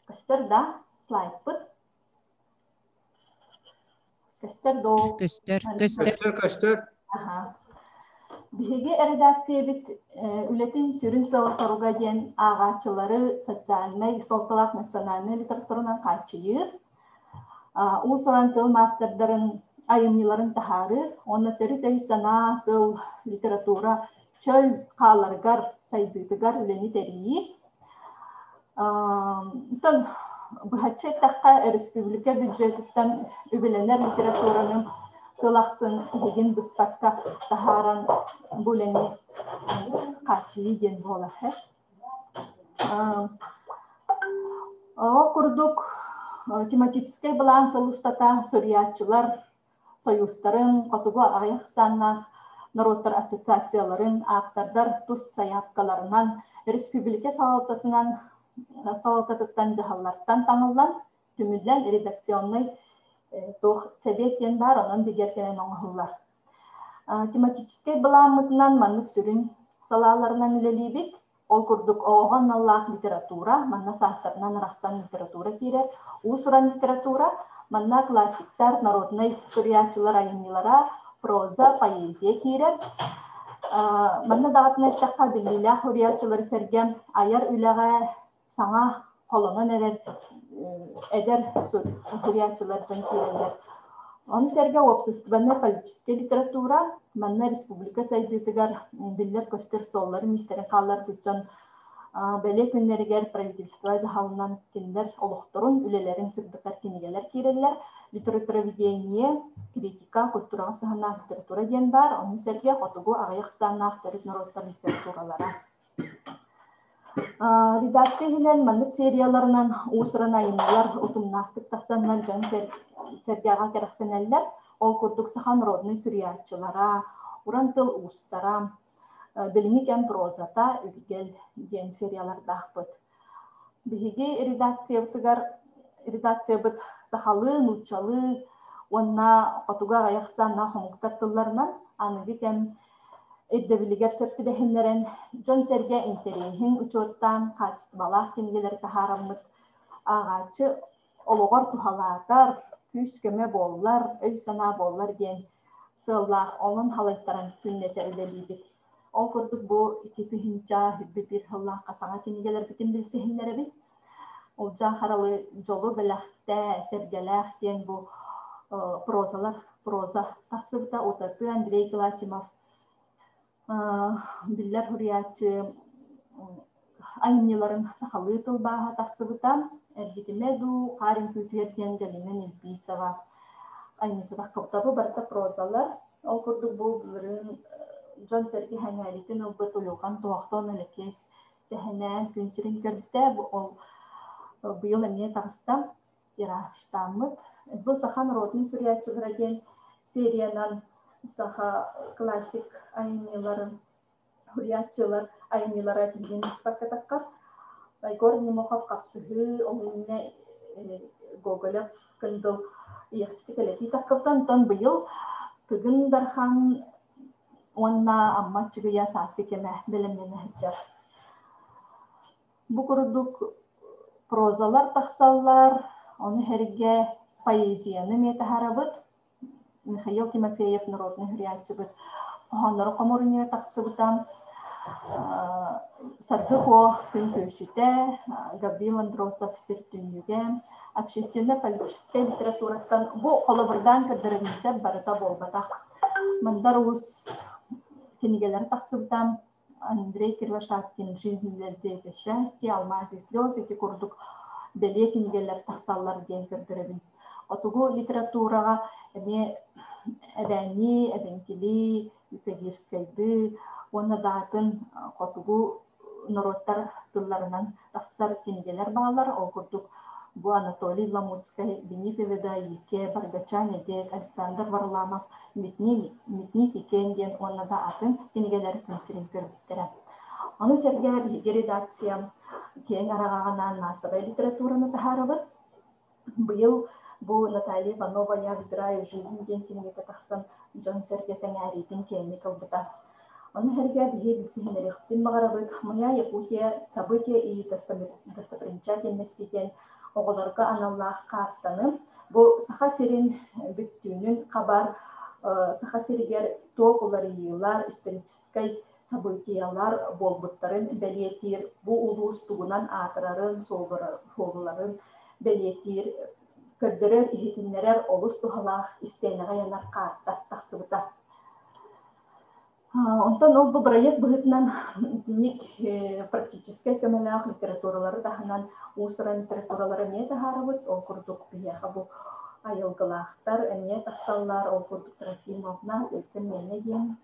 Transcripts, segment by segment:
Көстөр да слайдпыт? Көстөр доо? Көстөр, көстөр. Көстөр, көстөр. Аха. Биһиги эрэдээксийэбит үлэтин сүрүн сыала-соруга диэн ааҕааччылары социальнай суолталаах национальнай литературанан хааччыйыы, уус-уран тыл маастардарын айымньыларын таһаарыы уонна төрүт өй-санаа, тыл, литература чөл хааларыгар, сайдыытыгар үлэни тэрийии. Оттон быһаччы эттэххэ, өрөспүүбүлүкэ бюджетыттан үбүлэнэр литератураны сыл ахсын тиһигин быспакка таһааран бу үлэни хааччыйыы диэн буолар. Ол курдук тематическай былаан сыл устата суруйааччылар сойуустарын, хотугу аҕыйах ахсааннаах норуоттар ассоциацияларын, ааптардар тус сайаапкаларынан, республика салалтатынан салалтатыттан дьаһаллартан таҥыллан, түмүллэн редакционнай туох сэбиэт диэн баар, онон бигэргэнэн оҥоһуллар. Тематическай былааммытынан маннык сүрүн салааларынан үлэлиибит. Ол курдук оҕоҕо аналлаах литература, манна саастарынан арахсан литература киирэр, уус-уран литература, манна классиктар, народнай суруйааччылар айымньылара, проза, поэзия киирэр. Манна даҕатан эттэххэ, биллиилээх суруйааччылары сэргэ айар үлэҕэ саҥа холонон эрэр эдэр суруйааччылар дьон киирэллэр. Ону сэргэ уопсастыбаннай-политическай литература манна республика сайдыытыгар биллэр-көстөр суолларын-иистэрин хаалларбыт дьон бэлиэ күннэригэр правительство дьаһалынан кинилэр олохторун, үлэлэрин сырдатар кинигэлэр киирэллэр. Литературоведение, критика, культураҕа сыһыаннаах литература диэн баар, ону сэргэ хотугу аҕыйах ахсааннаах төрүт норуоттар литературалара. Редакция иһинэн маннык серияларынан уус-уран айымньылар утумнаахтык тахсаннар дьон сэргэҕэ кэрэхсэнэллэр. Ол курдук саха народнай суруйааччылара, уран тыл уустара, билиҥҥи кэм прозата, Үргэл диэн сериялардаахпыт. Биһиги редакциябытыгар редакциябыт сахалыы, нууччалыы уонна хотугу аҕыйах ахсааннаах омуктар тылларынан аныгы кэм ирдэбилигэр сөп түбэһиннэрэн, дьон-сэргэ интэриэһин учуоттаан хаачыстыбалаах кинигэлэри таһаараммыт ааҕааччы олоҕор туһалаатар, күүс-көмө буоллар, өй-санаа буоллар диэн сыаллаах онон халайтаран күннэтэ үлэлиибит. Ол курдук бу 2021 сыллаахха саҥа кинигэлэрбитин билсиһиннэрэбит. Улдьаа Харалы «Дьолу бэлэхтээ, сэргэлээх» диэн бу прозалар проза тахсыбыта. Утаты Андрей Геласимов биллэр суруйааччы айымньыларын сахалыы тылбааһа тахсыбыта. Эргитимэ дуу, хаар үҥкүүтүгэр диэн Галина Нельбисова айымньыта тахсыбыта. Бу барыта прозалар. Ол курдук бу былырыын дьон-сэргэ сэҥээриитин ылбыт Уйулҕан Туһахтан Элэкиэс сэһэнэ күн сирин көрбүтэ. Ол быйыл эмиэ таҕыста, тиражтааммыт. Бу саха норуотун суруйааччылара диэн сериянан саха классик айымньыларын суруйааччылар айымньылара тиһигин быспакка Егор Неймохов «Хапсыһыы», ол иннинэ Гоголев «Кындыл» ийэхсити кэлэтии таххыттан, онтон быйыл Тыгын Дархан уонна Амма Аччыгыйа сааскы кэмэ бэлэмнэнэ сылдьар. Бу курдук прозалар тахсаллар, ону сэргэ поэзияны эмиэ таһаарабыт. Михаил Тимофеев народнай суруйааччыбыт хоһоонноро хомуурунньуга тахсыбыта. Саргы Куо күн күөсчүтэ, Гаврил Андросов сир түннүгэ, общественно-политическай литератураттан бу холобурдаан көрдөрөнүсэ барыта буолбатах. Мандар Уус кинигэлэрэ тахсыбыта. Андрей Кривошапкин «Жизнь для это счастье», «Алмаз и слезы» ити курдук бэлиэ кинигэлэр тахсаллар диэн көрдөрөбүн. Хотугу литератураҕа эмиэ эбээннии, эбэҥкилии, юкагирскайдыы уонна да атын хотугу норуоттар тылларынан тахсар кинигэлэр бааллар. Ол курдук бу Анатолий Ламутскай «Бенитоведа Ике», Баргача Недек, Александр Варламов «Митник Икен» диэн уонна да атын кинигэлэр күн сирин көрбүттэрэ. Ону сэргэ биһиги редакция киэҥ араҕаҕынаан маассабай литератураны таһаарабыт. Быйыл бу Наталья Иванова «Я выбираю жизнь» диэн кинигэтэ тахсан дьон-сэргэ сэҥээриитин киэҥник ылбыта. Ону сэргэ биһиги билсиһиннэриэхпитин баҕарабыт «Моя Якутия. События и достопримечательности» диэн оҕолорго аналлаах каартаны. Бу Саха сирин бүттүүнүн хабар Саха сиригэр туох уларыйыылар, историческай событиелар буолбуттарын бэлиэтиир, бу улуус тугунан аатырарын, суолларын бэлиэтиир, көрдөрөр, иһитиннэрэр олус туһалаах истиэнэҕэ ыйанар каарта тахсыбыта. Онтон ол бу бырайыак быһыытынан итинник практическай көмөлөөх литературалары таһынан уус-уран литературалары эмиэ таһаарабыт. Ол курдук биһиэхэ бу айылгылаахтар эмиэ тахсаллар. Ол курдук Трофимовна, Төлкө миэнэ диэн.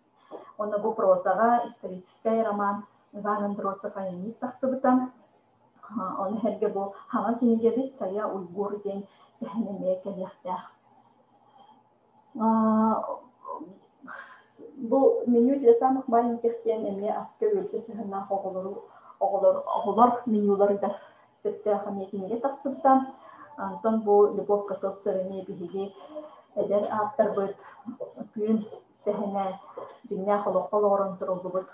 Уонна бу прозаҕа историческай роман Иван Андросов «Айанньыт» тахсыбыта. Ону сэргэ бу хаҥа кинигэбит «Сайа Уйгур» диэн сэһэн эмиэ кэлиэхтээх. Бу меню для самых маленьких диэн эмиэ аска-үөлгэ сыһыаннаах оҕолору оҕолор оҕолор менюларыгар сөптөөх эмиэ кинигэ тахсыбыта. Онтон бу Любовь Готовцева эмиэ биһиги эдэр ааптарбыт тыын сэһэнэ дьиҥнээх олоххо олоҕуран суруллубут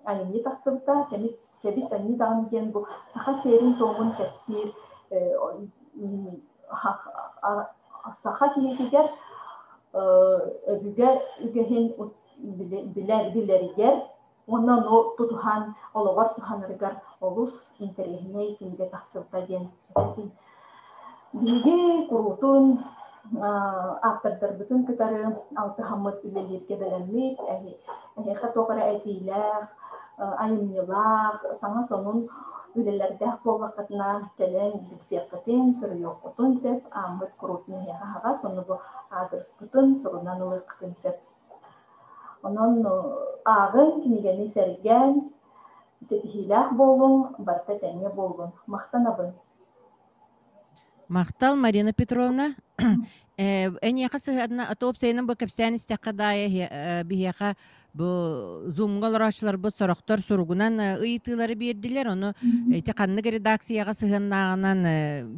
айымньы тахсыбыта. Кэмис кэбис анньыы даҕаны диэн бу саха сиэрин-туомун кэпсиир саха киһитигэр өбүгэ үгэһин билэригэр уонна ону тутуһан олоҕор туһанарыгар олус интэриэһинэй кинигэ тахсыбыта диэн этэбин. Биһиги куруутун ааптардарбытын кытары алтыһаммыт үлэлииргэ бэлэммит, эһиэхэ туох эрэ этиилээх, айымньылаах, саҥа сонун үлэлэрдээх буоллаххытына кэлэн билсиэххитин, суруйуоххутун сөп, ааммыт куруутун эһиэхэ аһаҕас, ону бу аадырыспытын сурунан ылыаххытын сөп. Онон ааҕыҥ, кинигэни сэргээҥ, ситиһиилээх буолуҥ, барыта тэҥҥэ буоллун. Махтанабын. Махтал, Марина Петровна. Эйиэхэ сыһыанна уопсайынан бу кэпсээн истэххэ даайа биһиэхэ бу зумҥа олорооччуларбыт сорохтор суругунан ыйытыылары биэрдилэр. Ону ити ханнык редакцияҕа сыһыаннааҕынан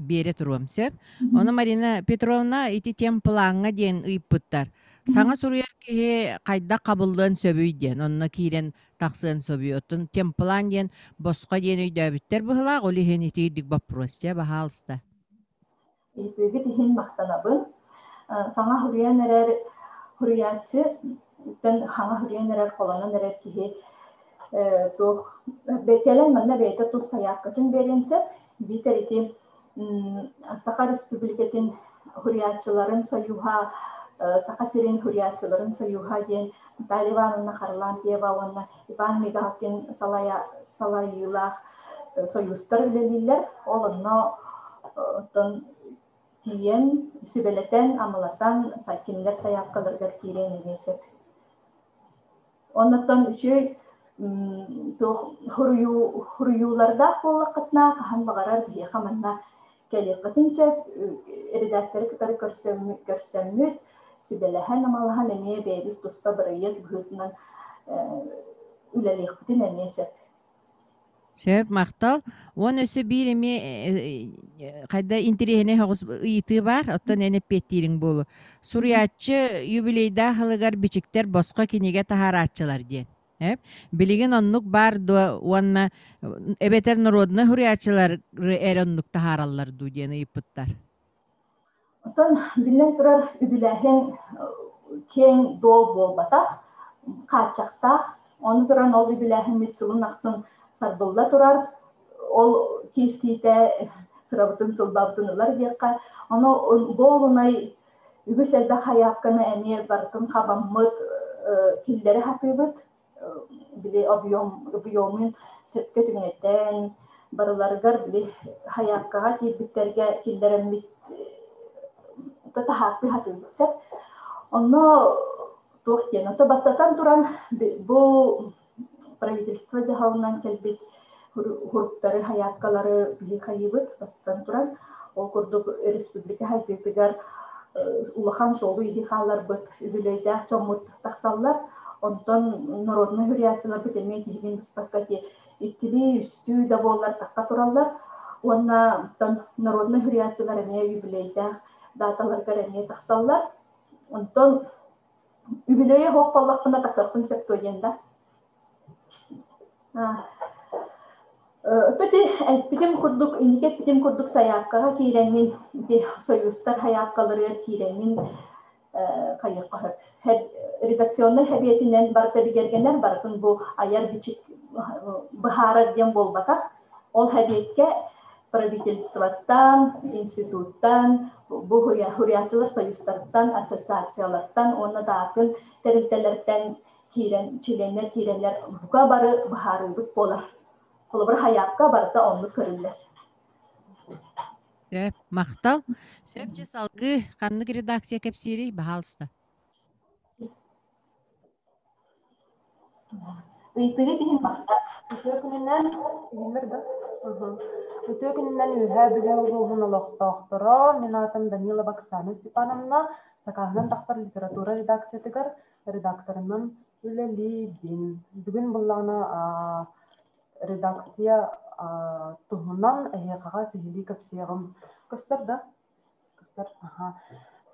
биэрэ туруом сөп. Ону Марина Петровна ити темплаҥҥа диэн ыйыппыттар. Саҥа суруйар киһи хайдах хабыллыан сөбүй диэн онно киирэн тахсыан сөбүй. Оттон темплан диэн босхо диэн өйдөөбүттэр быһылаах, ол иһин итиирдик боппуруос дьэ, баһаалыста. Ыйытыыгыт иһин махтанабын. Саҥа суруйан эрэр суруйааччы хаҥа суруйан эрэр, холонон эрэр киһи туох кэлэн манна бэйэтэ тус сайаапкатын биэриэн сөп. Биитэр ити Саха Республикатын суруйааччыларын союһа, Саха сирин суруйааччыларын союһа диэн Наталья Ивановна Харлампьева уонна Иван Мигалкин салайыылаах союзтар үлэлииллэр. Ол онно оттон тиийэн, сүбэлэтэн, амалатан, кинилэр сайаапкаларыгар киириэн эмиэ сөп. Оннуттан үчүгэй туох суруйуулардаах буоллаххытына, хаһан баҕарар биһиэхэ манна кэлиэххитин сөп. Редакторы кытары көрсөммүт, сүбэлэһэн-амалаһан эмиэ бэйэбит туспа бырайыак быһыытынан үлэлиэхпитин эмиэ сөп. Сөп, махтал. Уон өссө биир эмиэ хайда интэриэһинэй соҕус ыйытыы баар, оттон эн эппиэттиириҥ буолуо. Суруйааччы юбилейдаах ылыгар бичиктэр босхо кинигэ таһаарааччылар диэн. Билигин оннук баар дуо уонна эбэтэр норуодунай суруйааччылар эрэ оннук таһаараллар дуу диэн ыйыппыттар. Оттон, биллэн турар, үбүлээһин киэҥ дуол буолбатах, хааччахтаах. Ону туран ол үбүлээһиммит сылын ахсын сарбылла турар. Ол киирсиитэ сырабытын сылбабытын ылар диэххэ. Ону буолунай үгүс элбэх хайаапканы эмиэ барытын хабаммыт, киллэрэ сатыыбыт. Били объем объемун сөпкө түҥэтэн, барыларыгар били хайааккаҕа киирбиттэргэ киллэрэммит таһаартыы сатыыбыт сөп. Онно туох диэн, ото бастатан туран бу правительство дьаһалынан кэлбит хуруктары, хайааккалары биһи хайыыбыт бастатан туран. Ол курдук республика хайдыытыгар улахан суолу-ииһи хаалларбыт үбүлүөйдээх дьоммут тахсаллар. Онтон народнай суруйааччыларбыт эмиэ тиһигин быспакка ити иккилии, үстүү да буоллар тахха тураллар. Уонна оттон народнай суруйааччылар эмиэ юбилейдаах дааталарыгар эмиэ тахсаллар. Онтон үбүлүөйэ суох буоллахпына тахсыахпын сөп дуо диэн да. Өтөти эппитим курдук, инники эппитим курдук сайаапкаҕа киирэҥҥин, ити союзтар сайаапкаларыгар киирэҥҥин хайыахха сөп. Редакционнай сэбиэтинэн барыта бигэргэнэр, барытын бу айар бичик быһаарар диэн буолбатах. Ол сэбиэккэ правительствоттан, институттан, бу суруйааччылар союзтарыттан, ассоциациялартан уонна да атын тэрилтэлэртэн киирэн, чилиэннэр киирэллэр, бука бары быһаарыыбыт буолар. Холобур, хайаапка барыта оннук көрүллэр. Сөп, махтал. Сөп дьэ салгыы ханнык редакция кэпсиирий, баһаалыста. Ыйытыгы иһин махтал. Үтүө күнүнэн, иһиллэр да? Үтүө күнүнэн Үөһээ Бүлүү улууһун олохтоохторо, мин аатым Данилова Оксана Степановна, сакааһынан тахсар литература редакциятыгар редакторынан үлэлиибин. Бүгүн буллаҕына редакция туһунан эһиэхэҕэ сиһилии кэпсиэҕим. Көстөр да? Көстөр. Аха.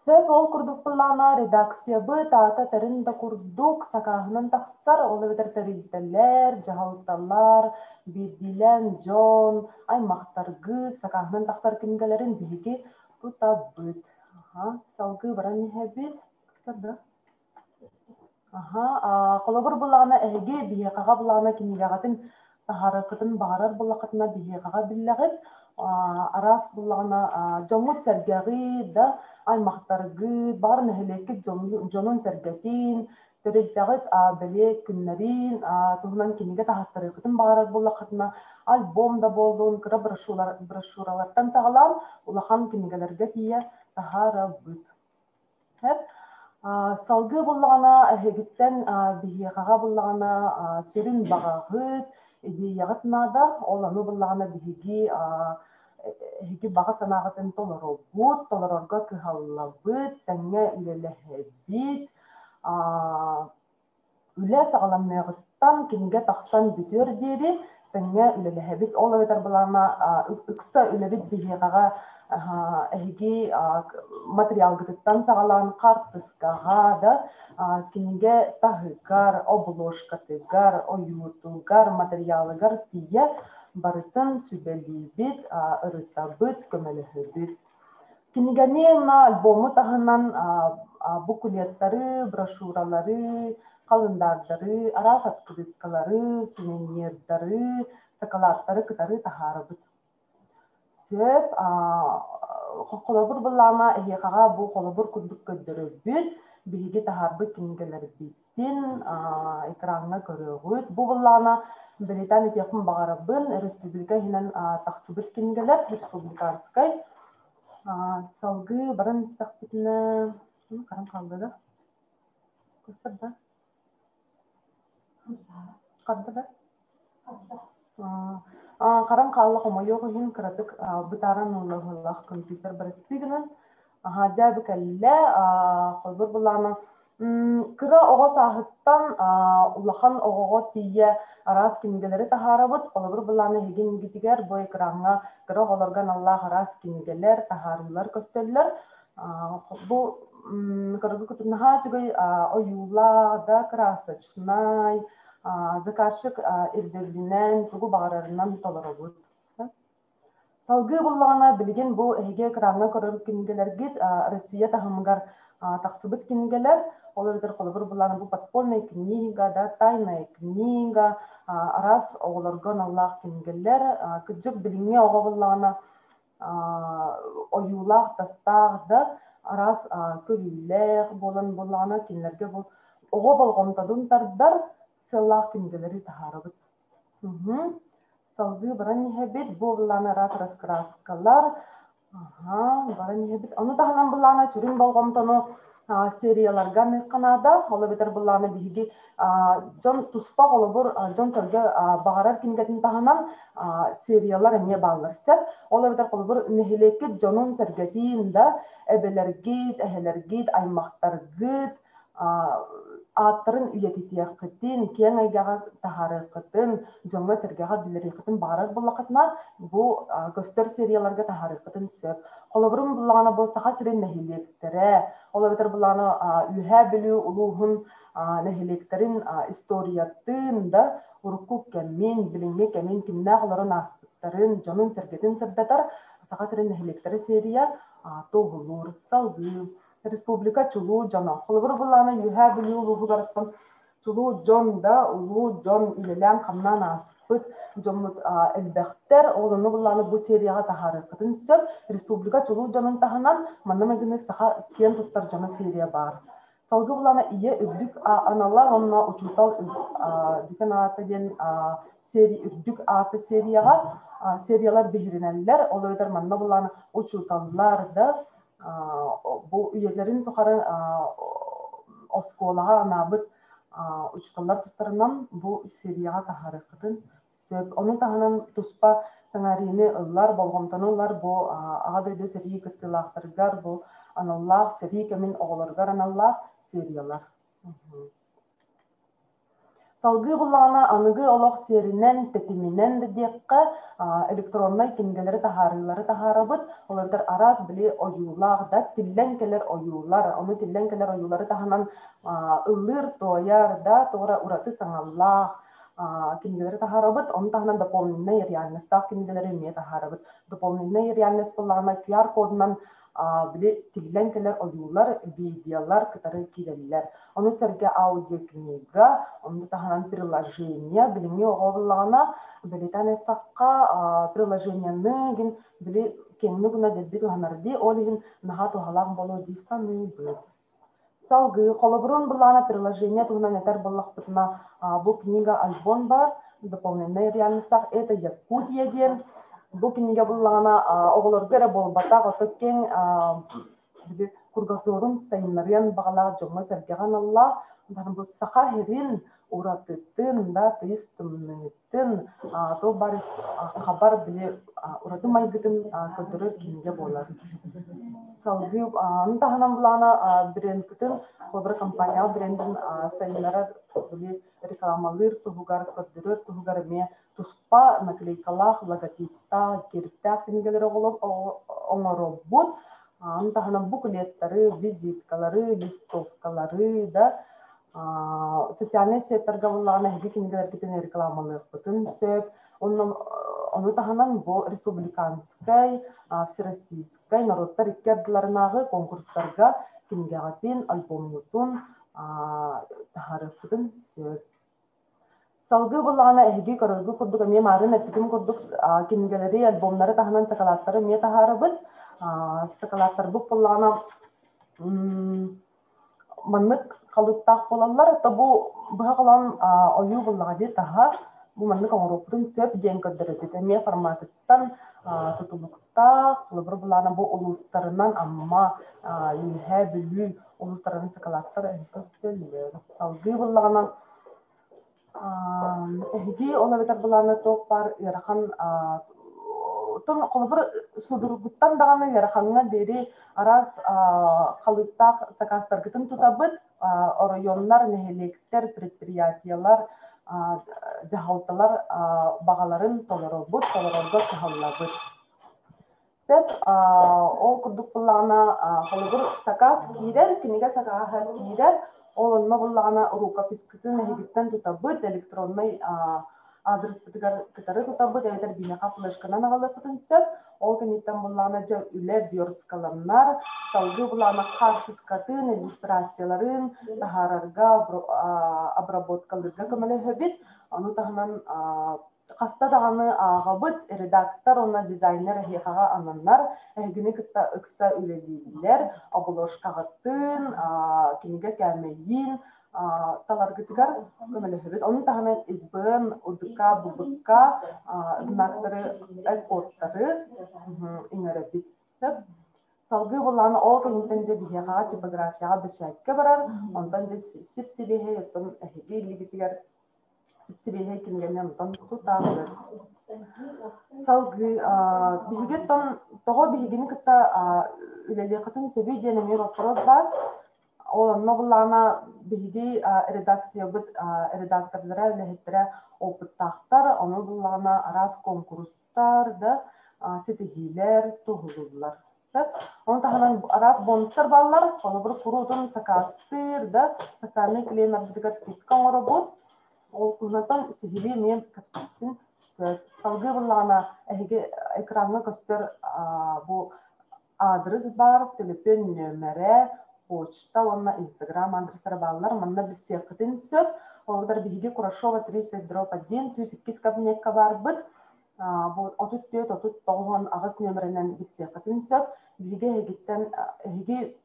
Сөп ол курдук былаана редакциябыт аата тэрин да курдук сакааһынан тахсар, ол эбэтэр тэрилтэлэр, дьаһалталар, биирдиилээн дьон, аймахтаргыт сакааһынан тахсар кинигэлэрин биһиги тутабыт. Аха, салгыы баран иһэбит. Көстөр да? Аһа, холобур буллаҕына эһиги биһиэхэҕэ буллаҕына кинигэҕитин таһаарыаххытын баҕарар буоллаххытына биһиэхэҕэ биллэҕит. Араас буллаҕына дьоҥҥут-сэргэҕит да, аймахтаргыт, баҕар нэһилиэккит дьонун-сэргэтин, тэрилтэҕит бэлиэ күннэрин туһунан кинигэ таһааттарыаххытын баҕарар буоллаххытына альбом да буоллун, кыра брошюралартан саҕалаан улахан кинигэлэргэ тиийэ таһаарабыт. Сөп. Салгыы буллаҕына эһигиттэн биһиэхэҕэ буллаҕына сүрүн баҕаҕыт, идеяҕыт наада. Ол ону буллаҕына биһиги эһиги баҕа санааҕытын толоробут, толорорго кыһаллабыт, тэҥҥэ үлэлэһэбит. Үлэ саҕаланыаҕыттан кинигэ тахсан бүтүөр диэри тэҥҥэ үлэлэһэбит. Ол эбэтэр былаана ыкса үлэбит биһиэхэҕэ эһиги материалгытыттан саҕалаан хаартыскаҕа да кинигэ таһыгар, обложкатыгар, ойуутугар, материалыгар тиийэ барытын сүбэлиибит, ырытабыт, көмөлөһөбүт. Кинигэни уонна альбому таһынан буклеттары, брошюралары, халындаардары, араас открыткалары, сувенирдары, сакалааттары кытары таһаарабыт. Сөп, холобур былаана эһиэхэҕэ бу холобур курдук көрдөрөрбүт, биһиги таһаарбыт кинигэлэрбит экраҥҥа көрөҕүт. Бу былаана бэлиэтээн этиэхпин баҕарабын, республика иһинэн тахсыбыт кинигэлэр, республиканскай. Салгыы баран истэхпитинэ, харан хаалла да? Көстөр да? Харда да? Харан хаалла хомойуох иһин кыратык бытааран ылла компьютер барыстыы гынан аһаа дьэ бу кэллэ холбор былаана кыра оҕо сааһыттан улахан оҕоҕо тиийэ араас кинигэлэри таһаарабыт. Холобур былаана эһиги иннигитигэр бу экраҥҥа кыра оҕолорго аналлаах араас кинигэлэр, таһаарыылар көстөллөр. Бу көрөргө наһаа үчүгэй ойуулаах да красочнай заказчик ирдэбилинэн тугу баҕарарынан толоробут. Салгыы буллаҕына, билигин бу эһиги экраҥҥа көрөр кинигэлэргит Россия таһымыгар тахсыбыт кинигэлэр, ол эбэтэр холобур буллаҕына бу подпольная книга, да, тайная книга, араас оҕолорго аналлаах кинигэлэр. Кырдьык билиҥҥи оҕо буллаҕына ойуулаах, тастаах да араас көрүүлээх буолан буоллаҕына кинилэргэ бу оҕо болҕомтотун тардар сыаллаах кинигэлэри таһаарабыт. Салгыы баран иһэбит. Бу былаан араас раскраскалар. Аһа, баран иһэбит. Ону таһынан былаана сүрүн болҕомтону серияларга аныахха наада. Ол эбэтэр былаана биһиги дьон туспа холобур дьон-сэргэ баҕарар кинигэтин таһынан сериялар эмиэ бааллар сөп. Ол эбэтэр холобур нэһилиэккит дьонун-сэргэтин да эбэлэргит, эһэлэргит, аймахтаргыт ааттарын үйэтитиэххитин, киэҥ эйгэҕэ таһаарыаххытын, дьоҥҥо-сэргэҕэ биллэриэххитин баҕарар буоллаххытына, бу көстөр серияларга таһаарыаххытын сөп. Холобурун буллаҕына бу Саха сирин нэһилиэктэрэ, ол эбэтэр буллаҕына Үөһээ Бүлүү улууһун нэһилиэктэрин историятын да урукку кэмин, билиҥҥи кэмин кимнээх олорон ааспыттарын, дьонун-сэргэтин сырдатар Саха сирин нэһилиэктэрэ серия туоһулуур, салгыы республика чулуу дьоно. Холобур былаана Үөһээ Бүлүү улууһугарыттан чулуу дьон да, улуу дьон үлэлээн-хамнаан ааспыт дьоммут элбэхтэр. Ол ону былааны бу серияҕа таһаарыаххытын сөп. Республика чулуу дьонун таһынан манна майгынныыр саха киэн туттар дьоно серия баар. Салгыы былаана ийэ үрдүк анала уонна учуутал декан аата диэн серия үрдүк аата серияҕа сериялар биһиринэллэр. Ол эбэтэр манна былаана учууталлар да бу үйэлэрин тухары оскуолаҕа анаабыт учууталлар тустарынан бу серияҕа таһаарыаххытын сөп. Ону таһынан туспа сэҥээриини ыллар, болҕомтону ылар бу Аҕа дойду сэрии кыттыылаахтарыгар бу аналлаах сэрии кэмин оҕолоругар аналлаах сериялар. Салгыы буллаҕына, аныгы олох сиэринэн, тэтиминэн да диэххэ, электроннай кинигэлэри таһаарыылары таһаарабыт. Ол эбэтэр араас били ойуулаах да, тиллэн кэлэр ойуулар, ону тиллэн кэлэр ойуулары таһынан ыллыыр-туойар да, туора ураты саҥалаах кинигэлэри таһаарабыт. Ону таһынан дополненнай реальностаах кинигэлэри эмиэ таһаарабыт. Дополненнай реальность буоллаҕына QR-кодунан били тиллэн кэлэр ойуулар, видеолар кытары киирэллэр. Ону сэргэ аудиокнига, ону таһынан приложение, билиҥҥи оҕо буоллаҕына, бэлиэтээн эттэххэ, приложениены гин били киэҥник гына дэлби туһанар дии, ол иһин наһаа туһалаах буолуо дии саныыбыт. Салгыы, холобурун былаана приложение туһунан этэр буоллахпытына, бу книга альбом баар, дополненная реальностях это Якутия диэн. Бу кинигэ буллаҕына оҕолорго эрэ буолбатах, ото киэҥ били кругозорун сайыннарыан баҕалаах дьоҥҥо-сэргэҕэ аналлаах. Бу саха сирин уратытын, да, тыйыс тымныытын, туох баар хабар били ураты майгытын көрдөрөр кинигэ буолар. Салгыы ону таһынан былаана брендкытын, холобура компанияҕа брендин сайыннарар били рекламалыыр туһугар, көрдөрөр туһугар эмиэ туспа наклейкалаах, логотиптаах, гербтээх кинигэлэри оҥоробут. Ону таһынан буклеттары, визиткалары, листовкалары да социальнай сеттарга буоллаҕына эһиги кинигэлэргитин рекламалыахпытын сөп. Ону таһынан бу республиканскай, всероссийскай норуоттар икки ардыларынааҕы конкурстарга кинигэҕитин, альбомҥутун таһаарыахпытын сөп. Салгыы буоллаҕына эһиги көрөргүт курдук эмиэ маарыын эппитим курдук кинигэлэри, альбомнары таһынан сакалааттары эмиэ таһаарабыт. Сакалааттарбыт буоллаҕына маннык халыыптаах буолаллар. То бу быһа холоон ойуу буллаҕа дии таһа бу маннык оҥоруохпутун сөп диэн көрдөрөбүт. Эмиэ форматыттан тутулуктаах. Холобур былаана бу улуустарынан Амма, Үөһээ Бүлүү улуустарынан сакалааттар көстөллөр. Салгыы буллаҕына эһиги ол эбэтэр былаана туох баар ыарахан холобур судургуттан даҕаны ыарахаҥҥа диэри араас халыыптаах сакаастаргытын тутабыт. Оройуоннар, нэһилиэктэр, предприятиелар, дьаһалталар баҕаларын толоробут, толорорго кыһаллабыт. Сөп, ол курдук буоллаҕына, холобур, сакаас киирэр, кинигэ сакааһа киирэр, ол онно буоллаҕына рукописькытын эһигиттэн тутабыт, электроннай аадырыспытыгар кытары тутабыт эбэтэр биһиэхэ флешканан аҕалыаххытын сөп. Ол кэнниттэн буоллаҕына дьэ үлэ версткаланар, салгыы буоллаҕына хаартыскатын, иллюстрацияларын таһаарарга, обработкалыырга көмөлөһөбүт. Ону таһынан хаста даҕаны ааҕабыт, редактор уонна дизайнер эһиэхэҕэ ананнар, эһигини кытта ыкса үлэлииллэр, обложкаҕытын, кинигэ кээмэйин таларгытыгар көмөлөһөбүт. Ону таһынан СБН, УДК, ББК знактары, кодтары иҥэрэбит. Салгыы былаана ол кэнниттэн дьэ биһиэхэҕэ типографияҕа бэчээккэ барар, онтон дьэ сип-сибиэһэй оттон эһиги илиигитигэр сибиэһэй кинигэни онтон тутаҕыт. Салгыы биһиги оттон тоҕо биһигини кытта үлэлиэххитин сөбүй диэн эмиэ боппуруос баар. Ол онно буллаҕына биһиги редакциябыт редактордара, үлэһиттэрэ опыттаахтар, ону буллаҕына араас куонкурустар да ситиһиилэр туһулуллар. Оны таһынан араас бонустар бааллар. Холобур, куруутун сакаастыыр да, социальнай клиеннарбытыгар скидка оҥоробут. Ол туһунан сиһилии эмиэ кэпсэттин сөп. Салгыы буллаҕына эһиги экраҥҥа көстөр бу аадырыс баар, төлөпүөн нүөмэрэ, почта уонна Инстаграм аадырыстара бааллар. Манна билсиэххитин сөп. Ол эбэтэр биһиги Курашова 30 дробь 1 102 кабинекка баарбыт. Бу 34 39 нүөмэринэн билсиэххитин сөп. Биһиги эһигиттэн эһиги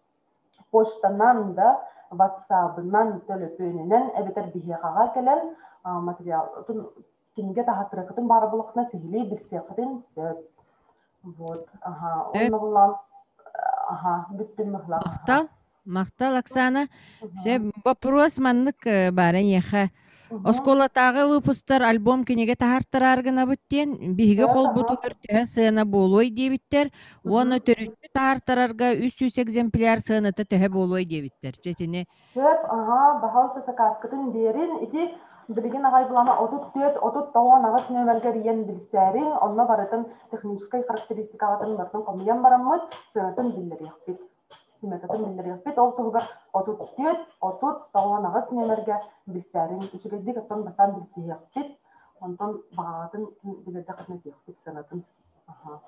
почтанан да, ватсабынан, төлөпүөнүнэн эбэтэр биһиэхэҕэ кэлэн материал кинигэ таһаттарыаххытын баар буоллаххытына сиһилии билсиэххитин сөп. Вот, аха, Сөп. онно буллаан, аха, бүттүм быһылаах. Махтал. Махтал, Оксана. Сөп, вопрос маннык баар эйиэхэ. Оскуолатааҕы выпустар альбом кинигэ таһаартараар гынабыт диэн биһиги Сөп, холбутугар төһө сыана буолуой диэбиттэр уонна төрүччү таһаартарарга 300 экземпляр сыаната төһө буолуой диэбиттэр. Чэ итини Сөп, аха, баһаалыста сакааскытын биэрин. Ити билигин аҕай былаана 34, 39 нүөмэргэ эрийэн билсээриҥ, онно барытын техническэй характеристикаҕытын барытын хомуйан бараммыт, сыанатын биллэриэхпит. Сметатын биллэриэхпит. Ол туһугар 34, 39 нүөмэргэ билсээриҥ. Үчүгэйдик оттон бастаан билсиһиэхпит. Онтон баҕаҕытын билэрдэххитинэ этиэхпит сыанатын. Аха.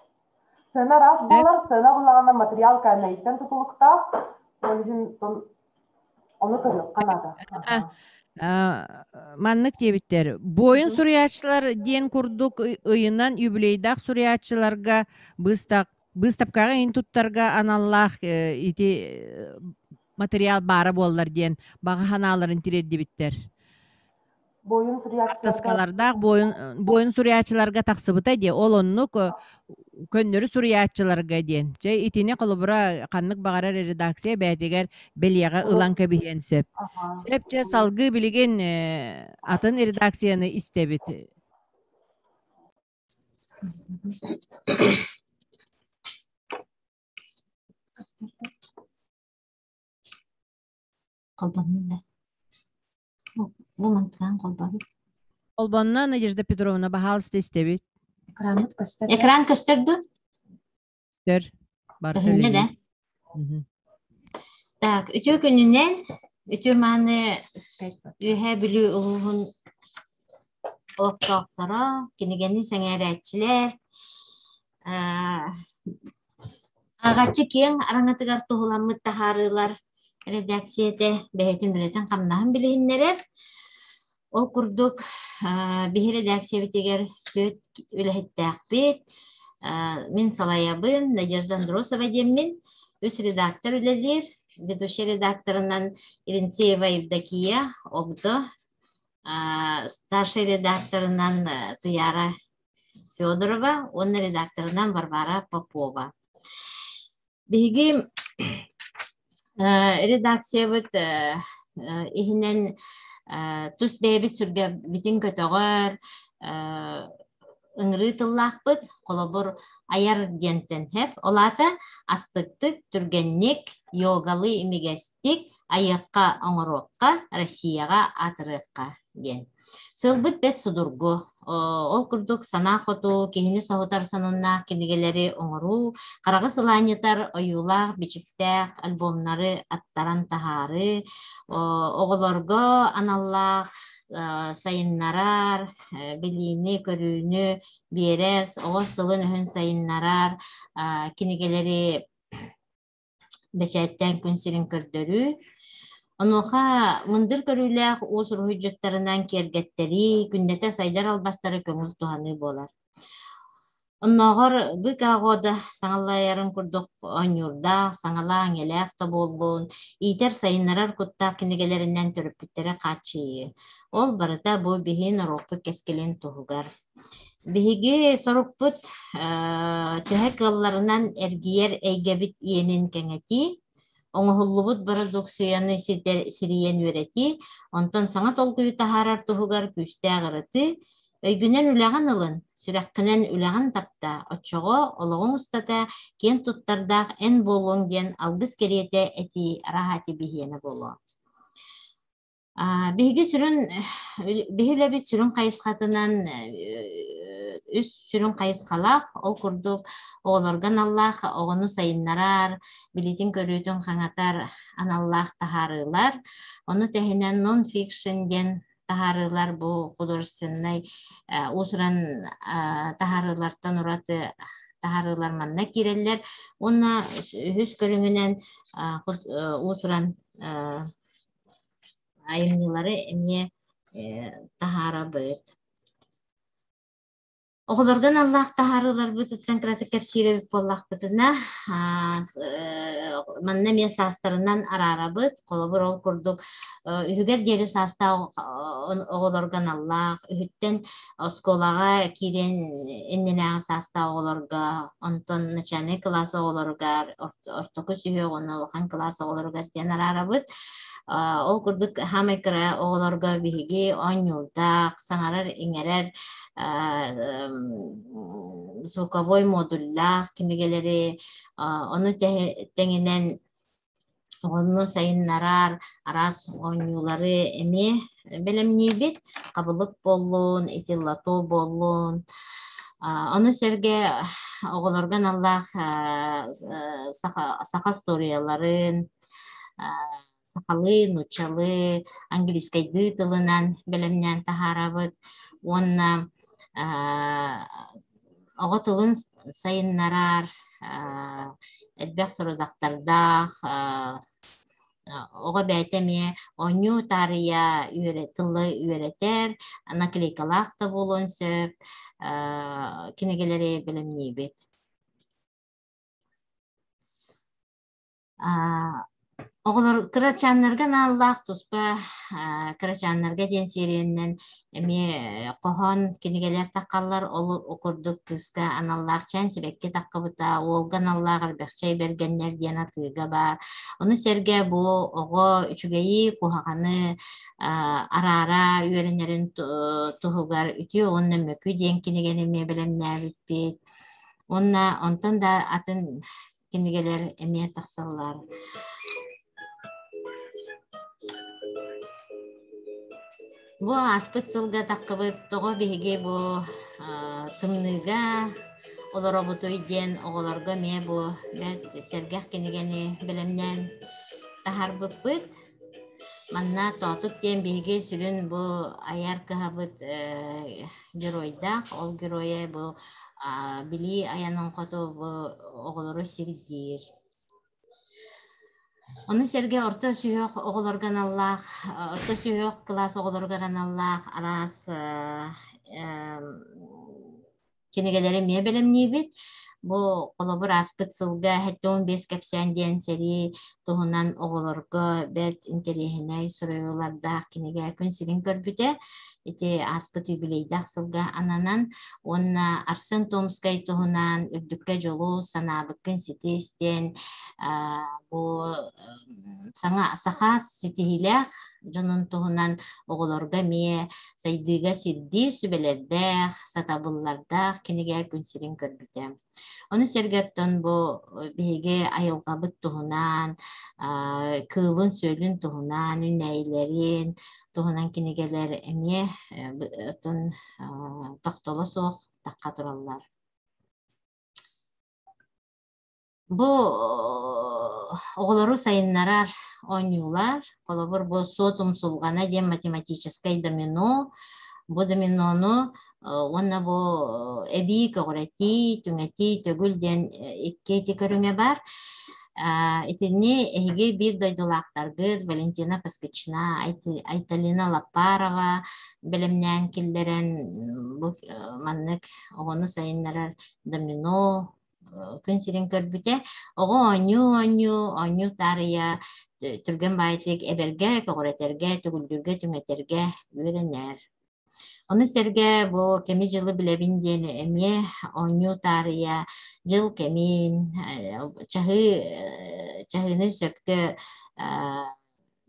Сыана араас сөп буолар, сыана буллаҕына материал кээмэйиттэн тутулуктаах. Ол иһин ону көрүөххэ наада. Аха. Маннык диэбиттэр. Буойун суруйааччылар диэн курдук ыйынан юбилейдаах суруйааччыларга быыстапкаҕа иһин туттарга аналлаах ити материал баара буоллар диэн баҕа санааларын тириэрдибиттэр. Буойун суруйааччыларга Картаскалардаах буойун буойун суруйааччыларга тахсыбыта диэ. Ол оннук көннөрү суруйааччыларга диэн. Чэ итини холобура ханнык баҕарар редакция бэйэтигэр бэлиэҕэ ылан кэбиһиэн сөп. Аха. Сөп чэ салгыы билигин атын редакцияны истэбит. Холбоннун да. Бу мантыгаан холбоһут. Холбонно Надежда Петровна, баһаалыста истэбит. Экраммыт көстөр да? Экран көстөр ду? Төр. Барыта Көһүннэ да? үлэлиир. Мгм. Так, үтүө күнүнэн, үтүө мааны Үөһээ Бүлүү улууһун олохтоохторо, кинигэни сэҥээрээччилэр, ааҕааччы киэҥ араҥатыгар туһуламмыт таһаарыылар эрэдээксийэтэ бэйэтин үлэтин-хамнаһын билиһиннэрэр. Ол курдук, биһи эрэдээксийэбитигэр түөрт үлэһиттээхпит. Мин салайабын, Надежда Андросова диэммин, үс редактор үлэлиир. Ведущай редакторынан Иринцеева Евдокия Огдо, старшай редакторынан Туяра Федорова уонна редакторынан Варвара Попова. Биһиги редакциябыт иһинэн тус бэйэбит сүргэбитин көтөҕөр ыҥырыы тыллаахпыт, холобур, айар диэнтэн һэп, ол аата астыктык, түргэнник, йогалыы имигэстик айыахха, оҥоруохха, Россияҕа аатырыахха диэн. Сылбыт бэрт судургу. Ол курдук санаа хоту киһини соһутар сонуннаах кинигэлэри оҥоруу, хараҕы сылаанньытар ойуулаах, бичиктээх альбомнары аттаран таһаарыы, оҕолорго аналлаах сайыннарар, билиини, көрүүнү биэрэр, оҕо тылын-өһүн сайыннарар кинигэлэри бэчээттээн күн сирин көрдөрүү. Онуоха мындыр көрүүлээх уус уруһуйдьуттарынан киэргэттэрии, күннэтэ сайдар албастары көҥүл туһаныы буолар. Оннооҕор быыкааҕода саҥалайарын курдук оонньуурдаах, саҥалаах-иҥэлээх да буоллун, иитэр-сайыннарар куттаах кинигэлэринэн төрөппүттэрэ хааччыйыы. Ол барыта бу биһи норуоппут кэскилин туһугар. Биһиги сорукпут төһө кыалларынан эргийэр эйгэбит иэнин кэҥэтии, оҥоһуллубут бородууксуйаны сирийэн үөрэтии, онтон саҥа толкуйу таһаарар туһугар күүстээх ырытыы, өйгүнэн үлэҕин ылын, сүрэххинэн үлэҕин таптаа, оччоҕо олоҕуҥ устата киэн туттардаах эн буолуоҥ диэн алгыс кэриэтэ этии араһаати биһиэнэ буолуо. Биһиги сүрүн биһи үлэбит сүрүн хайысхатынан үс сүрүн хайысхалаах, ол курдук оҕолорго аналлаах оҕону сайыннарар, билиитин-көрүүтүн хаҥатар аналлаах таһаарыылар. Ону тэһинэн нон-фикшн диэн таһаарыылар бу художественнай уус-уран таһаарыылартан ураты таһаарыылар манна киирэллэр. Уонна үһүс көрүҥүнэн уус-уран айымньылары эмиэ таһаарабыт. Оҕолорго аналлаах таһаарыыларбытыттан кыратык кэпсиир эбит буоллахпытына, манна эмиэ саастарынан араарабыт. Холобур, ол курдук үһүгэр диэри саастаах оҕолорго аналлаах, үһүттэн оскуолаҕа киириэн иннинээҕи саастаах оҕолорго, онтон начальнай кылаас оҕолоругар, ортоку сүһүөх уонна улахан кылаас оҕолоругар диэн араарабыт. Ол курдук саамай кыра оҕолорго биһиги оонньуурдаах, саҥарар-иҥэрэр звуковой модуллаах кинигэлэри, ону тэҥинэн оҕону сайыннарар араас оонньуулары эмиэ бэлэмниибит. Хабылык буоллун, ити лото буоллун. Ону сэргэ оҕолорго аналлаах саха, саха остуоруйаларын, сахалыы, нууччалыы, английскайдыы тылынан бэлэмнээн таһаарабыт уонна оҕо тылын сайыннарар, элбэх сорудахтардаах, оҕо бэйэтэ эмиэ оонньуу таарыйа тылы үөрэтэр, наклейкалаах да буолуон сөп, кинигэлэри бэлэмниибит. Оҕолор кырачааннарга аналлаах туспа кырачааннарга диэн сиэриэннэн эмиэ хоһоон кинигэлэр таххаллар. Ол курдук кыыска аналлаах чээн сибэкки таххыбыта, уолга аналлаах эрбэхчэй бэргэннэр диэн атыыга баар. Ону сэргэ бу оҕо үчүгэйи, куһаҕаны араара үөрэнэрин туһугар үтүө уонна мөкү диэн кинигэни эмиэ бэлэмнээбиппит. Уонна онтон да атын кинигэлэр эмиэ тахсаллар. Бу ааспыт сылга таххыбыт тоҕо биһиги бу тымныыга олоробутуй диэн оҕолорго эмиэ бу бэрт сэргэх кинигэни бэлэмнээн таһаарбыппыт. Манна Тоотук диэн биһиги сүрүн бу айар кыһабыт геройдаах. Ол геройа бу билии айанын хоту бу оҕолору сирдиир. Ону сэргэ орто сүһүөх оҕолорго аналлаах, орто сүһүөх кылаас оҕолоругар аналлаах араас Кинигэлэри эмиэ бэлэмниибит. Бу холобур ааспыт сылга 75 кэпсээн диэн сэрии туһунан оҕолорго бэрт интэриэһинэй суруйуулардаах кинигэ күн сирин көрбүтэ. Ити ааспыт юбилейдаах сылга ананан уонна Арсен Томскай туһунан үрдүккэ дьолу санаабыккын ситис диэн бу саҥа саха ситиһиилээх дьонун туһунан оҕолорго эмиэ сайдыыга сирдиир сүбэлэрдээх, сатабыллардаах кинигэ күн сирин көрбүтэ. Ону сэргэ оттон бу биһиги айылҕабыт туһунан, кыылын-сүөлүн туһунан, үүнээйилэрин туһунан кинигэлэр эмиэ оттон тохтоло суох тахха тураллар. Бу оҕолору сайыннарар оонньуулар, холобур, бу суот умсулҕана диэн математическай домино. Бу доминону уонна бу эбии көҕүрэтии, түҥэтии, төгүл диэн икки ити көрүҥэ баар. Итини эһиги биир дойдулаахтаргыт Валентина Поскачина, Айталина Лаппарова бэлэмнээн киллэрэн бу маннык оҕону сайыннарар домино күн сирин көрбүтэ. Оҕо оонньуу-оонньуу, оонньуу таарыйа түргэн баайытык эбэргэ, көҕүрэтэргэ, төгүллүүргэ, түҥэтэргэ үөрэнэр. Ону сэргэ бу кэми-дьылы билэбин диэн эмиэ оонньуу таарыйа дьыл кэмин, чаһыы чаһыыны сөпкө